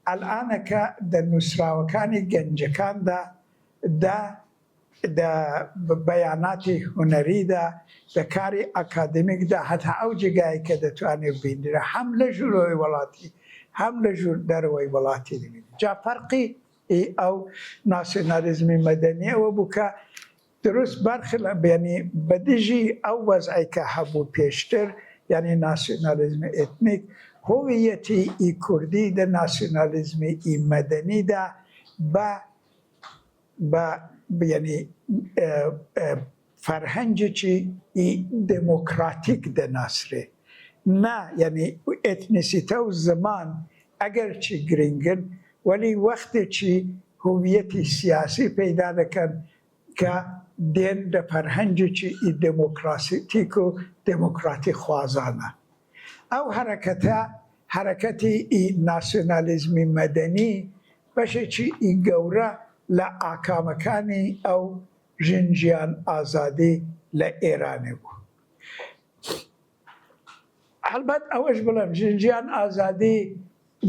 ئەلئانەکە دە نووسراوەکانی گەنجەکاندا دە دە بەیاناتی هونەریدا دە کاری ئاکادمیکدا هەتا ئەو جێگایەی کە دەتوانێ ببیندرێ هەم لە ژوورەوەی وەڵاتی هەم لە ژوور دەرەوەی وەڵاتی دەبینی. جا فەرقی ئی ئەو ناسیۆنالیزمی مەدەنی ئەوە بوو کە دروست بەرخلا یانی بە دژی ئەو وەزعەی کە هەبوو پێشتر یانی ناسیۆنالیزمی ئێتنیک هۆوییەتی ئی کوردی دە ناسیۆنالیزمی ئی مەدەنیدا بە بە یانی فەرهەنگێکی ئی دێمۆکڕاتیک دەناسرێ نا یانی ئێتنیسیتە و زمان ئەگەرچی گرینگن وەلی وەختێکی هوییەتی سیاسی پەیدا دەکەن کە دێن دە فەرهەنگێکی ئی دێمۆکڕاسیتیک و دێمۆکڕاتی خوازانە. ئەو هەرەکەتە هەرەکەتی ئی ناسیۆنالیزمی مەدەنی بەشێکی ئی گەورە لە ئاکامەکانی ئەو ژن ژیان ئازادی لە ئێرانێ بوو. هەڵبەت ئەوەش بڵێم ژن ژیان ئازادی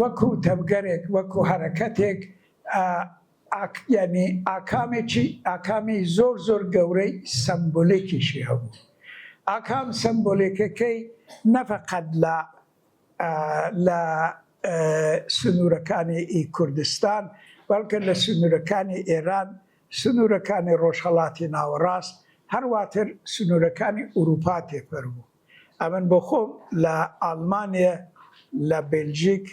وەکوو تەڤگەرێک وەکوو هەرەکەتێک یانی ئاکامێکی ئاکامی زۆر زۆر گەورەی سەمبولیکیشی هەبوو. ئاکام سەمبولیکەکەی نەفەقەت لە لە سنوورەکانی ئی کوردستان بەڵکە لە سنوورەکانی ئێران، سنوورەکانی ڕۆژهەڵاتی ناوەڕاست، هەرواتر سنوورەکانی ئورووپا تێپەر بوو. ئەمن بۆ خۆم لە ئاڵمانێ، لە بێلژیک،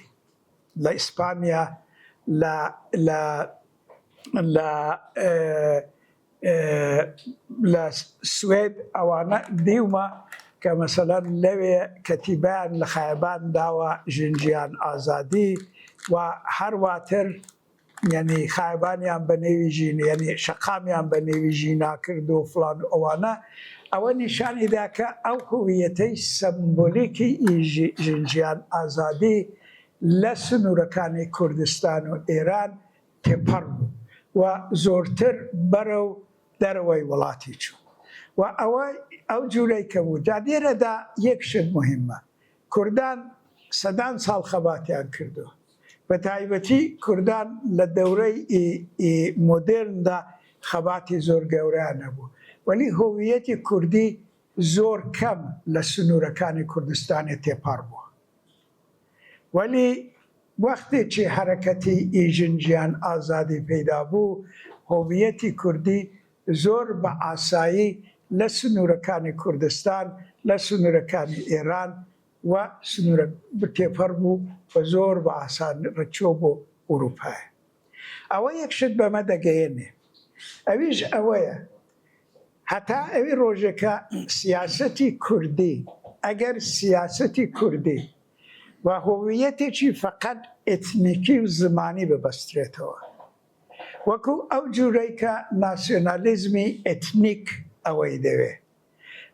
لە ئیسپانیا، لە لە لە لە سوێد ئەوانە دیومە کە مەسەلەن لەوێ کەتیبەیان لە خایەبان داوە ژن ژیان ئازادی و هەرواتر یعنی خایەبانیان بە نێوی ژین یعنی شەقامیان بە نێوی ژینا کرد و فڵان و ئەوانە ئەوە نیشانی دا کە ئەو هویەتەی سەمبولیکی ژن ژیان ئازادی لە سنوورەکانی کوردستان و ئێران تێپەڕ بوو و زۆرتر بەرەو دەرەوەی وڵاتی چوو و ئەوە ئەو جوورەی کە بوو. جا لێرەدا یەک شت موهیمە، کوردان سەدان ساڵ خەباتیان کردووە، بە تایبەتی کوردان لە دەورەی ئی مۆدێرندا خەباتی زۆر گەورەیان هەبوو، وەلی هۆوییەتی کوردی زۆر کەم لە سنوورەکانی کوردستانێ تێپەڕ بووە. وەلی. وەختێکی حەرەکەتی ئی ژن ژیان ئازادی پەیدا بوو، هۆویەتی کوردی زۆر بە ئاسایی لە سنوورەکانی کوردستان، لە سنوورەکانی ئێران و سنوورە تێپەڕ بوو و زۆر بە ئاسانی ڕچووە بۆ ئورووپایە. ئەوە یەک شت بەمە دەگەیەنێ ئەویش ئەوەیە هەتا ئەوی ڕۆژێکە سیاسەتی کوردی ئەگەر سیاسەتی کوردی و هۆویەتێکی فەقەت ئێتنیکی و زمانی ببەسترێتەوە وەکو ئەو جورەی کە ناسیۆنالیزمی ئێتنیک ئەوەی دەوێ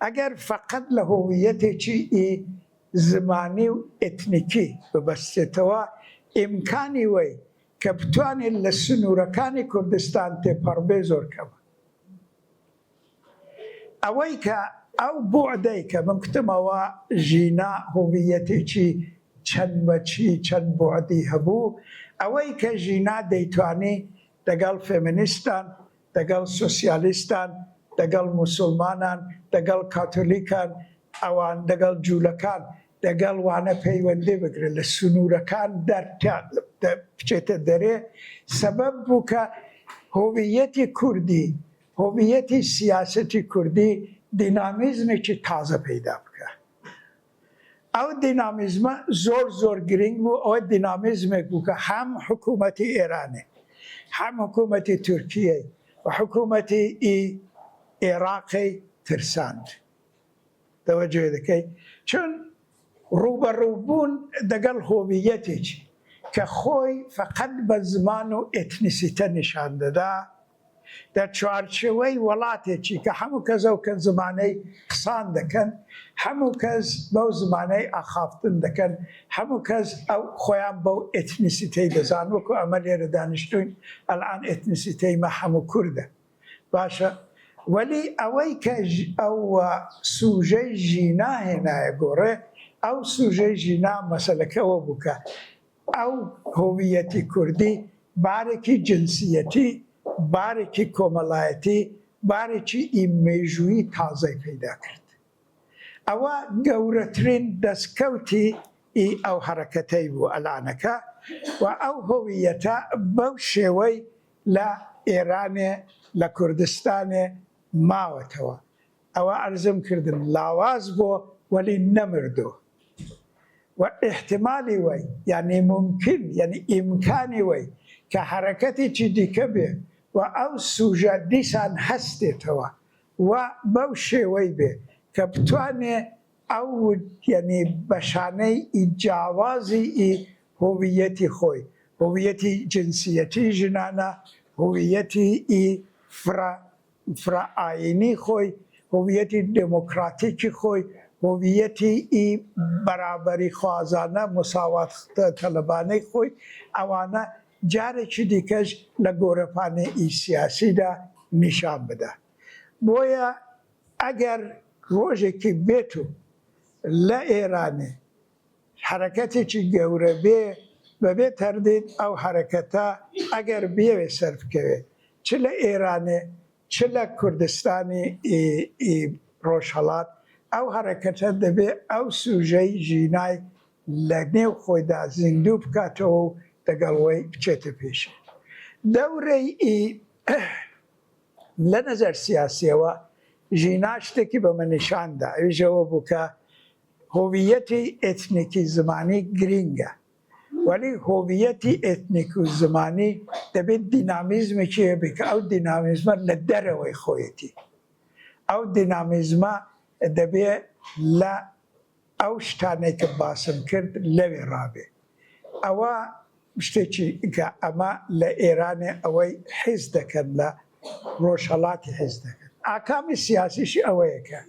ئەگەر فەقەت لە هۆویەتێکی ئی زمانی و ئێتنیکی ببەستێتەوە ئیمکانی وەی کە بتوانێت لە سنوورەکانی کوردستان تێپەڕبێ زۆر کەمە. ئەوەی کە ئەو بوعدەی کە من کوتم ئەوە ژینا هویەتێکی چەند وەجهی چەند بوعدی هەبوو، ئەوەی کە ژینا دەیتوانی دەگەڵ فێمینیستان، دەگەڵ سۆسیالیستان، دەگەڵ موسوڵمانان، دەگەڵ کاتۆلیکان، ئەوان دەگەڵ جوولەکان، دەگەڵ وانە پەیوەندی بگرێت لە سنوورەکان دەر بچێتە دەرێ، سەبەب بوو کە هۆوییەتی کوردی، هۆوییەتی سیاسەتی کوردی دینامیزمێکی تازە پەیدا بکا. ئەو دینامیزمە زۆر زۆر گرینگ بوو، ئەوە دینامیزمێک بوو کە هەم حکوومەتی ئێرانێ، هەم حکوومەتی تورکیەی و حکوومەتی ئی ئێراقی ترساند. تەوەجوه دەکەی؟ چون ڕووبەڕوو بوون دەگەڵ هۆوییەتێکی کە خۆی فەقەت بە زمان و ئێتنیسیتە نیشان دەدا، دە چوارچێوەی وەڵاتێکی کە هەموو کەس ئەو کە زمانەی قسان دەکەن، هەموو کەس بەو زمانەی ئاخافتن دەکەن، هەموو کەس ئەو خۆیان بەو ئێتنیسیتەی دەزان، وەکوو ئەمە لێرە دانیشتووین ئەلئان ئێتنیسیتەی مە هەموو کوردە. باشە وەلی ئەوەی کە ئەو سوژەی ژینا هێنایە گۆڕێ، ئەو سوژەی ژینا مەسەلەکە ئەوە بوو کە ئەو هۆویەتی کوردی بارێکی جنسیەتی، بارێکی کۆمەڵایەتی، بارێکی ئی مێژوویی تازەی پەیدا کرد. ئەوە گەورەترین دەستکەوتی ئی ئەو حەرەکەتەی بوو ئەلانەکە و ئەو هۆویەتە بەو شێوەی لە ئێرانێ لە کوردستانێ ماوەتەوە ئەوە عەرزم کردن لاواز بۆ وەلی نەمردۆ و ئیحتمالی وەی یانی مومکین یانی ئیمکانی وەی کە حەرەکەتێکی دیکە بێ و ئەو سوژە دیسان هەستێتەوە و بەو شێوەی بێ کە بتوانێ ئەو یانی بەشانەی ئی جیاوازی ئی هۆوییەتی خۆی، هۆوییەتی جنسییەتی ژنانە، هۆوییەتی ئی فرە فرە ئایینی خۆی، هۆوییەتی دێمۆکڕاتیکی خۆی، هۆوییەتی ئی بەرابەری خوازانە، مساوات تەلەبانەی خۆی، ئەوانە جارێکی دیکەش لە گۆرەپانی ئی سیاسیدا نیشان بدا. بۆیە ئەگەر ڕۆژێکی بێتو لە ئێرانێ حەرەکەتێکی گەورە بێ، بەبێ تەردید ئەو حەرەکەتە ئەگەر بیەوێ سەربکەوێ چ لە ئێرانێ چ لە کوردستانی ئی ڕۆژهەڵات، ئەو حەرەکەتە دەبێ ئەو سوژەی ژینای لە نێو خۆیدا زیندوو بکاتەوە و دەگەڵ وەی بچێتە پێشێ. دەورەی ئی لە نەزەر سیاسیەوە ژینا شتێکی بە من نیشان دا، ئەویش ئەوە بوو کە هۆوییەتی ئێتنیکی زمانی گرینگە، وەلی هۆوییەتی ئێتنیک و زمانی دەبێت دینامیزمێکی هەبێ کە ئەو دینامیزمە لە دەرەوەی خۆیەتی. ئەو دینامیزمە دەبێ لە ئەو شتانەی کە باسم کرد لەوێ ڕابێ. ئەوە شتێکی کە ئەمە لە ئێرانێ ئەوەی حیز دەکەن لە ڕۆژهەڵاتی حیز دەکەن. ئاکامی سیاسیشی ئەوەیە کە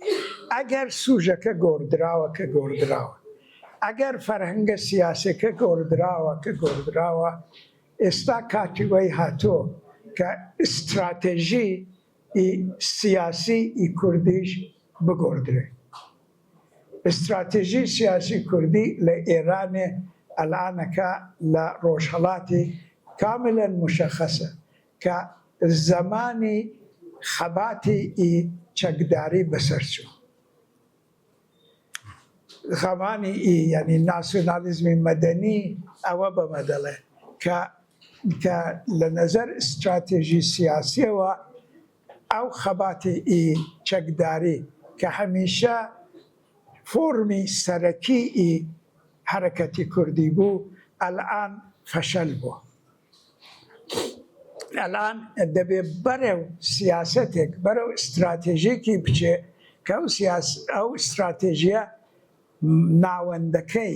ئەگەر سوژەکە گۆڕدراوە کە گۆڕدراوە، ئەگەر فەرهەنگە سیاسیەکە گۆڕدراوە کە گۆڕدراوە، ئێستا کاتی وەی هاتۆ کە ئیستراتێژی ی سیاسی ی کوردیش بگۆڕدرێ. ئیستراتێژی سیاسی کوردی لە ئێرانێ ئەلئانەکە لە ڕۆژهەڵاتی کاملەن موشەخەسە کە زەمانی خەباتی ئی چەکداری بەسەر چوو. خەمانی ئی یانی ناسیۆنالیزمی مەدەنی ئەوە بەمە دەڵێ کە کە لە نەزەر ئیستراتێژی سیاسیەوە ئەو خەباتی ئی چەکداری کە هەمیشە فۆرمی سەرەکی ئی حەرەکەتی کوردی بوو ئەلئان فەشەل بووە. ئەلان دەبێ بەرەو سیاسەتێک، بەرەو ئیستراتێژێکی بچێ کە ئەو سیاس ئەو ئیستراتێژیە ناوەندەکەی،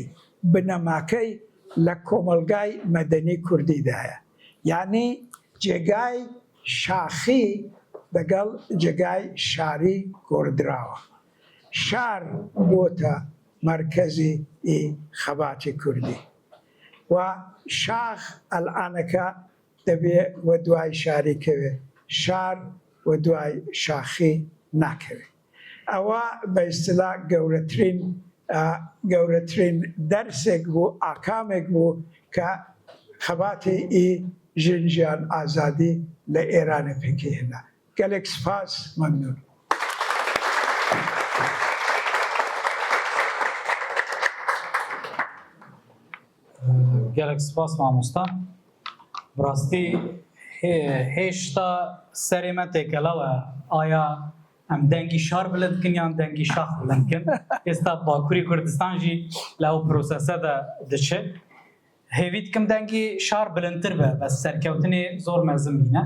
بنەماکەی لە کۆمەڵگای مەدەنی کوردیدایە. یانی جێگای شاخی دەگەڵ جێگای شاری گۆڕدراوە. شار بۆتە مەرکەزی ئی خەباتی کوردی. و شاخ ئەلئانەکە دەبێ وە دوای شاری کەوێ، شار وە دوای شاخی ناکەوێ. ئەوە بە ئیستلا گەورەترین گەورەترین دەرسێک بوو، ئاکامێک بوو کە خەباتی ئی ژن ژیان ئازادی لە ئێرانێ پێکی هێنا. گەلێک سپاس، مەمنوون. گەلەک سپاس مامۆستا. بەڕاستی هێشتا سەرێ مە تێکەڵەوە ئایا ئەم دەنگی شار بلند کن یان دەنگی شاخ بلند کن. ئێستا باکوری کوردستان ژی لە ئەو پرۆسەسەدا دچێت. هێڤی دکم دەنگی شار بلندتر بە بەس سەرکەوتنێ زۆر مەزن بینە.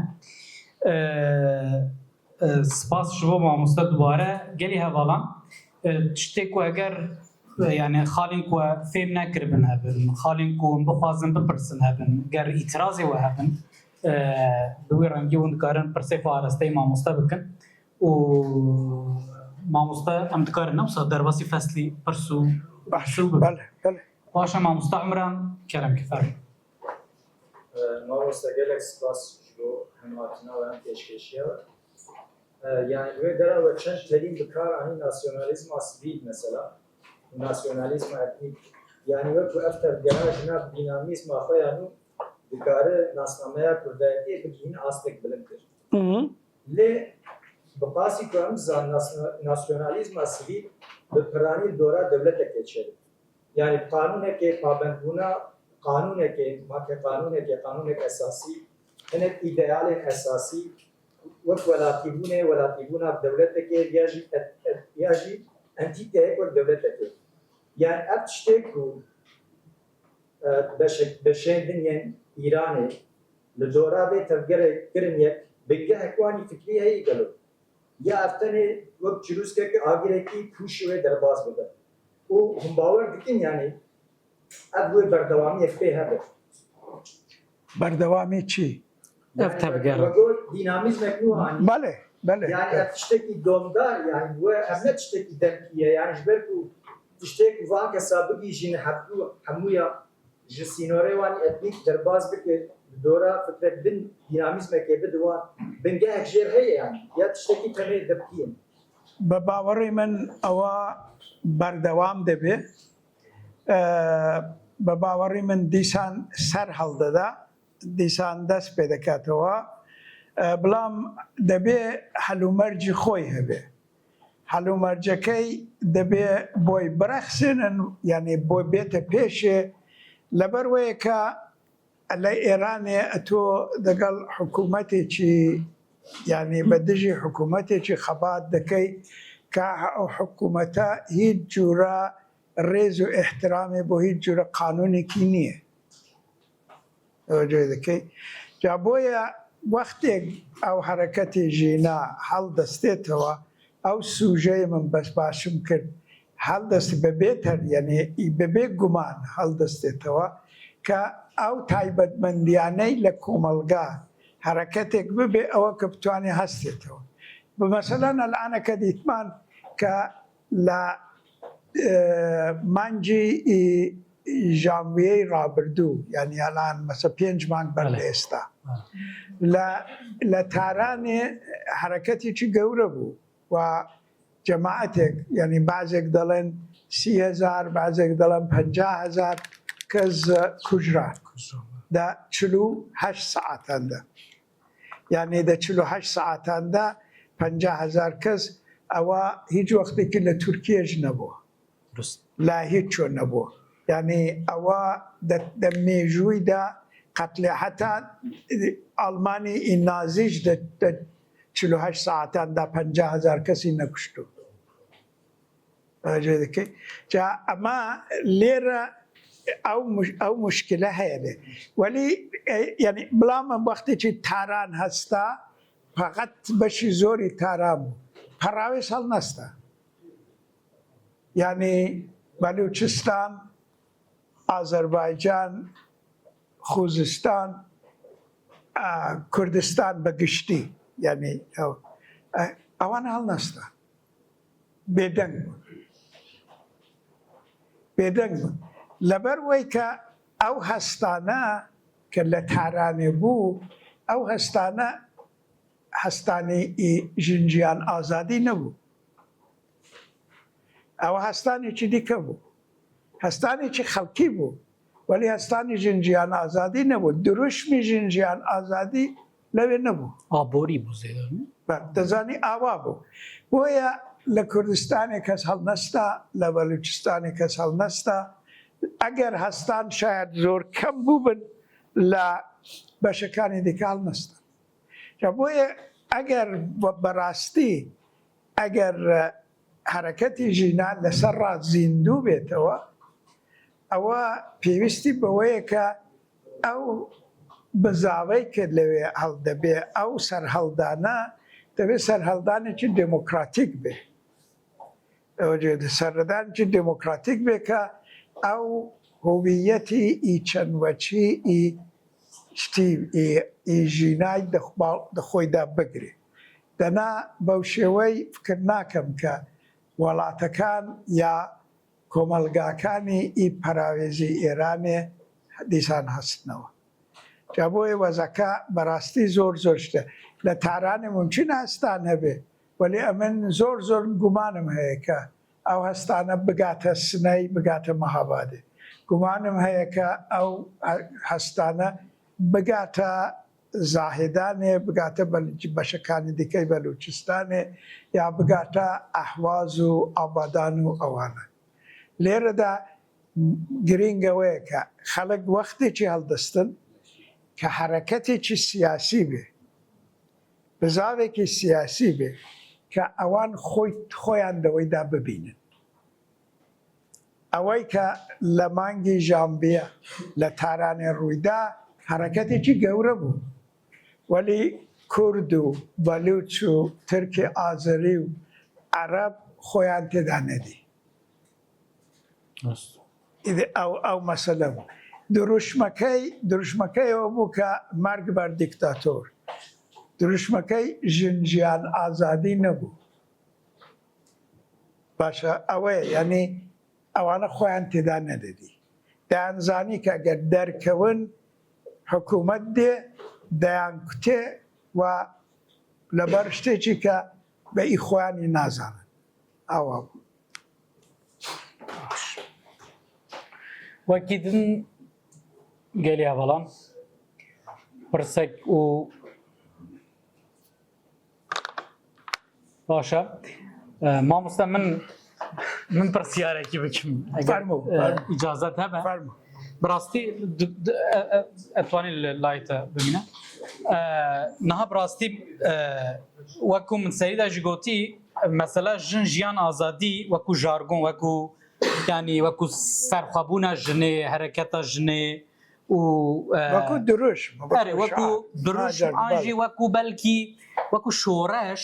سپاس ji bo mamoste dubare gelî hevalan tiştê ku eger yani xalên ku fêm nekiribin hebin, xalên ku hûn bixwazin bipirsin hebin, ger îtirazê we hebin bi wî rengî hûn dikarin pirsê xwe arasteyê mamoste bikin û mamoste em dikarin ne wisa derbasî feslî pirs û Baş, bersiv bibin. Bele, bele. Başa mamoste Umran kerem ke fermo. Mamoste gelek spas ji bo hem hatina we hem pêşkêşiya we. Yani wê dera we çend terîm bi kar anî nasyonalîzma sivîl mesela û nasyonalîzma etnîk. Yani wek ku ev tevgera ji nav dînamîzma xwe ya nû dikare nasnameya kurdayetiyê bigihîne astek bilindtir. Lê bi qasî ku em dizanin nasyonalîzma sivîl bi piranî li dora dewletekê çêdibe. Yanî bi qanûnekê pabendbûna qanûnekê, makeqanûnekê, qanûnek esasî, hinek îdealên esasî wek welatîbûnê, welatîbûna bi dewletekê ya jî ya jî entîteyek wek dewletekê. Yan ev tiştê ku beşek beşên din yên Îranê li dora vê tevgerê kirin yek, bingehek wan î fikrî heye gelo? Ya ev tenê wek çirûskeke agirekî pûşî wê derbas bibe? Û hûn bawer dikin yanî ev wê berdewamiyek pê hebe? Berdewamî çi? Ev tevger. We got dînamîzmek nû anî. Belê, belê. Yanî ev tiştekî domdar yanî we ev ne tiştekî demkî ye yanî ji ber ku tiştê ku van kesa bigihîjîne hevdu hemûya ji sînorê wan î etnîk derbas bike li dora fikrek din dînamîzmekê bide wan bingehek jêr heye yanî ya tiştekî tenê demkî ye. بە باوەڕی من ئەوە بەردەوام دەبێ، بە باوەڕی من دیسان سەر هەڵدەدا، دیسان دەست پێ دەکاتەوە، بەڵام دەبێ هەلومەرجی خۆی هەبێ. هەلومەرجەکەی دەبێ بۆی بڕەخسێنن، یانی بۆی بێتە پێشێ، لەبەر وەیە کە لە ئێرانێ ئەتۆ دەگەڵ حکوومەتێکی یانی بە دژی حکوومەتێکی خەبات دەکەی کە ئەو حکوومەتە هیچ جوورە ڕێز و ئیحترامێ بۆ هیچ جوورە قانوونێکی نییە. تەوەجۆی دەکەی؟ جا بۆیە وەختێک ئەو حەرەکەتی ژینا هەڵدەستێتەوە ئەو سوژەی من بەس باشم کرد هەڵدەست بەبێ تەر یەنێ بەبێ گومان هەڵدەستێتەوە کە ئەو تایبەتمەندیانەی لە کۆمەڵگا حەرەکەتێک ببێ ئەوە کە بتوانێ هەستێتەوە بمەسەلەن ئەلئانە کە دیتمان کە لە مانگی ژانویەی ڕابردوو یانی ئەلان مەسە پێنج مانگ بەر لە ئێستا لە لە تارانێ حەرەکەتێکی گەورە بوو و جەماعەتێک یانی بەعزێک دەڵێن 30هزار بەعزێک دەڵێن 50هزار کەس کوژران دە 48 سەعاتاندا یانی دە 48 سەعاتاندا 50هزار کەس ئەوە هیچ وەختێکی لە تورکیەش نەبووە. لە هیچ چۆن نەبووە. یانی ئەوە دە مێژوویدا قەتلێ حەتا ئاڵمانی ئی نازیش دە 48 ساعەتاندا 50 هەزار کەسی نەکوشتوو. توجه دەکەی؟ جا ئەمە لێرە ئەو ئەو مشکلە هەیە لێ وەلی یعنی بڵام وەختێکی تاران هەستا فقط بەشی زۆری تاران بوو پەڕاوێز هەڵنەستا یعنی بەلوچستان ئازەربایجان خوزستان کوردستان بە گشتی یعنی ئەوان هەڵنەستا بێدەنگ بوون بێدەنگ بوون لەبەر وەی کە ئەو هەستانە کە لە تارانێ بوو ئەو هەستانە هەستانی ژن ژیان ئازادی نەبوو ئەوە هەستانێکی دیکە بوو هەستانێکی خەڵکی بوو وەلی هەستانی ژن ژیان ئازادی نەبوو دروشمی ژن ژیان ئازادی لەوێ نەبوو. ئابووری بوو زێدە. دەزانی ئاوا بوو. بۆیە لە کوردستانێ کەس هەڵنەستا، لە بەلوچستانێ کەس هەڵنەستا، ئەگەر هەستان شایەد زۆر کەم بووبن، لە بەشەکانی دیکە هەڵنەستان. جا بۆیە ئەگەر بەڕاستی ئەگەر حەرەکەتی ژینا لەسەر ڕاست زیندوو بێتەوە، ئەوە پێویستی بەوەیە کە ئەو بزاڤەی کە لەوێ هەڵدەبێ، ئەو سەرهەڵدانە دەبێ سەرهەڵدانێکی دێمۆکڕاتیک بێ. سەرهەڵدانێکی دێمۆکڕاتیک بێ کە ئەو هوییەتی ئی چەند وەچی ئی شتی ئی ژینای دە خۆیدا بگرێ. دەنا بەو شێوەی فکر ناکەم کە وەڵاتەکان یا کۆمەڵگاکانی ئی پەراوێزی ئێرانێ دیسان هەستنەوە. جا بۆیە وەزعەکە بەڕاستی زۆر زۆر شتە. لە تارانێ مومکینە هەستان هەبێ، وەلی ئەمن زۆر زۆر گومانم هەیە کە ئەو هەستانە بگاتە سنەی، بگاتە مەهابادێ. گومانم هەیە کە ئەو هەستانە بگاتە زاهێدانێ، بگاتە بەشەکانی دیکەی بەلوچستانێ یا بگاتە ئەهواز و ئابادان و ئەوانە. لێرەدا گرینگ ئەوەیە کە خەڵک وەختێکی هەڵدەستن کە حەرەکەتێکی سیاسی بێ، بزاڤێکی سیاسی بێ کە ئەوان خۆی خۆیان لەوەیدا ببینن. ئەوەی کە لە مانگی ژانڤیە لە تارانێ ڕوویدا حەڕەکەتێکی گەورە بوو، وەلی کورد و بەلوچ و ترکی ئازەری و عەڕەب خۆیان تێدا نەدی. ئەو ئەو مەسەلە بوو. دروشمەکەی دروشمەکەی ئەوە بوو کە مەرگ بەر دیکتاتۆر. دروشمەکەی ژن ژیان ئازادی نەبوو. باشە ئەوەیە یانی ئەوانە خۆیان تێدا نەدەدی دەیانزانی کە گەر دەرکەون حکوومەت دێ دەیان کوتێ و لەبەر شتێکی کە بە ئی خۆیانی نازانن ئاوا بوو. وەکی دن گەلی هەڤاڵان پرسەک و باشە مامۆستا من من پرسیارێکی بکەم ئیجازەت هەبە بەڕاستی ئەتوانین لە لایتە ببینە نها بەڕاستی وەکو من سەریدا ژی گوتی مەسەلا ژن ژیان ئازادی وەکو ژارگۆن وەکو ینی وەکو سەرخوابوونە ژنێ هەرەکەتە ژنێ و وەکو دروشم ئەرێ وەکو دروشم ئاژی وەکو بەلکی وەکو شۆڕش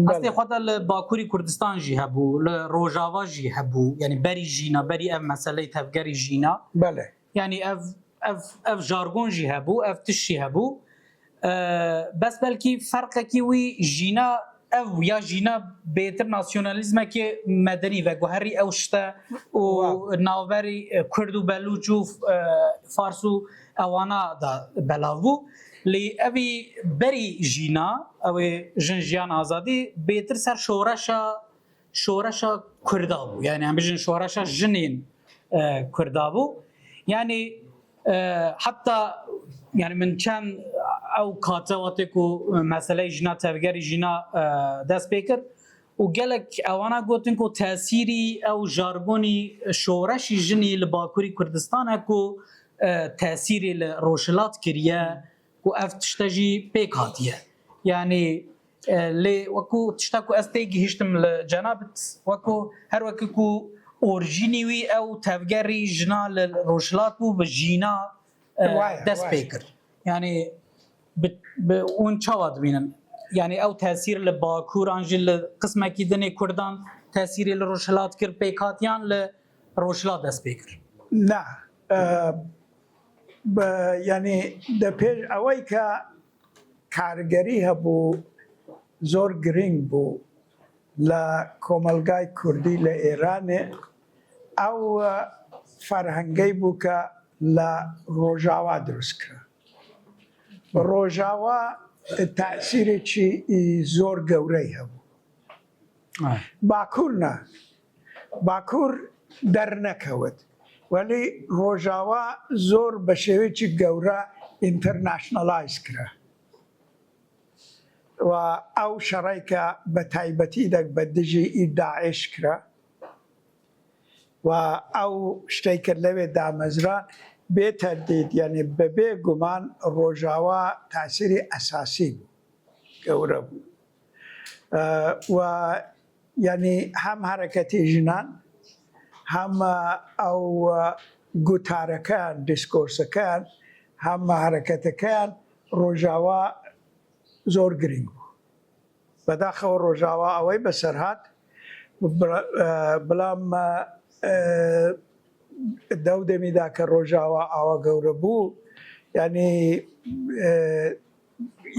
ئەستی خۆدا لە باکووری کوردستان ژی هەبوو لە ڕۆژاوا ژی هەبوو یعنی بەری ژینا بەری ئەم مەسلەی تەڤگەری ژینا بەڵێ یعنی ئەv ئەv ئەv ژارگۆن ژی هەبوو ئەv تشی هەبوو بەس بەلکی فەرقێکی وی ژینا ئەو یا ژینا بێتر ناسیۆنالیزمێکی مەدەنی ڤەگوهەری ئەو شتە و ناوبەری کورد و بەلوچ و فارس و ئەوانە دا بەلاو بوو لی ئەوی بەری ژینا ئەوێ ژن ژیان ئازادی بێتر سەر شۆڕەشە شۆڕەشە کوردا بوو یعنی ئەم بژن شۆڕەشە ژنین کوردا بوو یعنی حتا یعنی من چەند ئەو کاتە واتێک و مەسلەی ژنا تەڤگەری ژینا دەست پێ کرد. û gelek ewana gotin ku tesîrî ew jargonî şoreşî jinî li Bakurî Kurdistan e ku tesîrê li Rojhilat kiriye ku ev tişte jî pêk hatiye. Yanî lê wekû tişta ku ez tê gihîştim li cenabit wekû her wekî ku orjînî wî ew tevgerî jina li Rojhilat bû bi jîna dest pê kir. Yanî bi bi hûn çawa dibînin? Yanî ew tesîr li Bakur an jî li qismekî din ê Kurdan tesîrê li Rojhilat kir pêk hat yan li Rojhilat dest pê kir? Na. Bi yanî di pêş ewey ke kargerî hebû zor girîng bû li komelgay Kurdî li Êranê ew ferhengey bû ke li Rojava dirust kira. Rojava tesîrêkî zor gewrey hebû. Bakur na. Bakur dernekewt. Welî Rojava zor bi şêweyekî gewre internationalize kira. و ئەو شەڕەی کە بە تایبەتی دەک بە دژی ئی داعش کرا و ئەو شتەی کە لەوێ دامەزرا بێ تەردید یعنی بەبێ گومان ڕۆژاوا تاسیری ئەساسی بوو گەورە بوو و یعنی هەم حرەکەتی ژنان هەم ئەو گوتارەکەیان دیسکۆرسەکەیان هەم حرەکەتەکەیان ڕۆژاوا زۆر گرینگ بوو. بەداخەوە ڕۆژاوا ئەوەی بەسەر هات بەڵام دەو دەمیدا کە ڕۆژاوا ئاوا گەورە بوو یعنی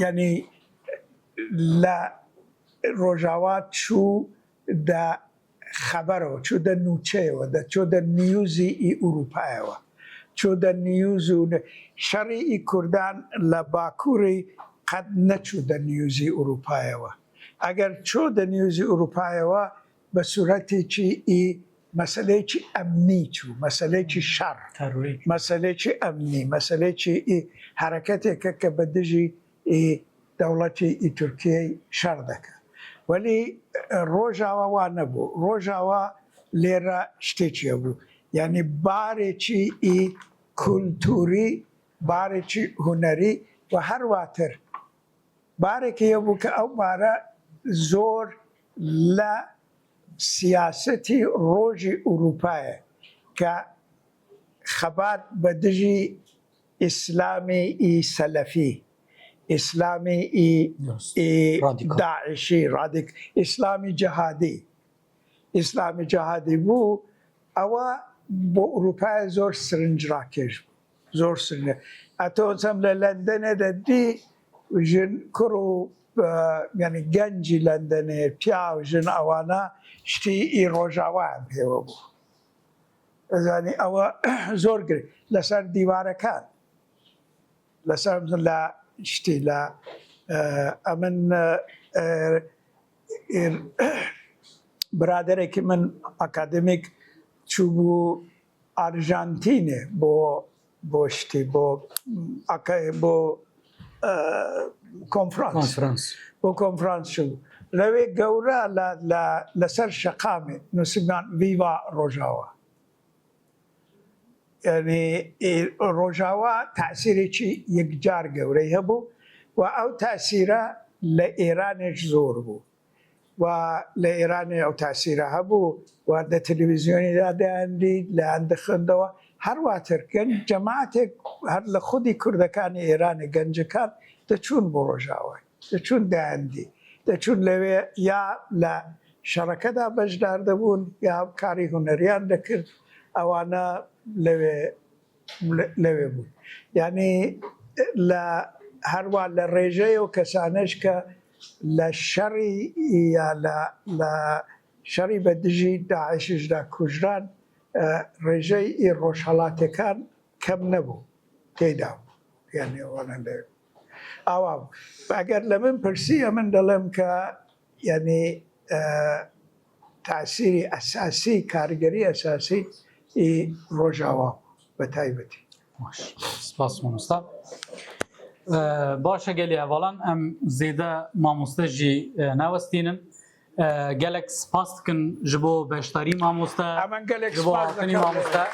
یعنی لە ڕۆژاوا چوو دە خەبەرەوە چۆ دە نوچەیەوە دە چۆ دە نیوزی ئی ئوروپایەوە چۆ دە نیوز و شەڕی ئی کوردان لە باکووری قەت نەچوو دە نیوزی ئوروپایەوە ئەگەر چۆ دە نیوزی ئوروپایەوە بە سورەتێکی ئی مەسەلەیەکی ئەمنی چوو مەسەلەیەکی شەڕ مەسەلەیەکی ئەمنی مەسەلەیەکی ئی حەرەکەتێکە کە بە دژی ئی دەوڵەتی ئی تورکیەی شەڕ دەکا وەلی ڕۆژاوا وا نەبوو ڕۆژاوا لێرە شتێکی هەبوو یعنی بارێکی ئی کولتوری بارێکی هونەری و هەرواتر بارێکی هەبوو کە ئەو بارە زۆر لە سیاسەتی ڕۆژی ئوروپایە کە خەبات بە دژی ئیسلامی ئی سەلەفی، ئیسلامی ئی ئی داعشی ڕادیک ئیسلامی جەهادی ئیسلامی جەهادی بوو ئەوە بۆ ئوروپای زۆر سرنج ڕاکێش بوو زۆر سرنج ئەتۆ چەم لە لەندەنێ دەدی ژن کوڕ و یعنی گەنجی لەندەنێ پیاو ژن ئەوانە شتی ئی ڕۆژاوایان پێوە بوو ئەزانی ئەوە زۆر گرنگ لەسەر دیوارەکان لەسەر لە شتی لە ئەمن برادێکی من ئەکادمیک چوو ئارژانتینێ بۆ بۆ شتی بۆ بۆ کۆنفرانس بۆ کۆنفرانس چوو لەوێ گەورە لەسەر شەقامێ نووسیبان ڤیڤا ڕۆژاوا یعنی ڕۆژاوا تاسیرێکی یەکجار گەورەی هەبوو و ئەو تاسیرە لە ئێرانێش زۆر بوو و لە ئێرانێ ئەو تاسیرە هەبوو و دە تەلەویزیۆنیدا دەیاندیت لایان دەخوێندەوە هەرواتر گەنج جەماعەتێک هەر لە خودی کوردەکانی ئێرانێ گەنجەکان دەچوون بۆ ڕۆژاوای دەچوون دەیاندی دەچوون لەوێ یا لە شەڕەکەدا بەشدار دەبوون یا کاری هونەریان دەکرد ئەوانە لەوێ لەوێ بوون یعنی لە هەروە لە ڕێژەی و کەسانەش کە لە شەڕی یا لە لە شەڕی بە دژی داعشیشدا کوژران ڕێژەی ئی ڕۆژهەڵاتەکان کەم نەبوو تێدا بوو یعنی ئەوانە لەوێ ئاوا بوو ئەگەر لە من پرسی ئەمن دەڵێم کە یعنی تاسیری ئەساسی کارگەری ئەساسی ئی ڕۆژاوا بە تایبەتی. باش سپاس مامۆستا. باشە گەلی هەڤاڵان ئەم زێدە مامۆستا ژی ناوەستینن. Gelek spas dikin ji bo beşdarî mamoste. Hemen gelek Ji bo spas hatinî dikim. mamoste.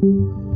Zor.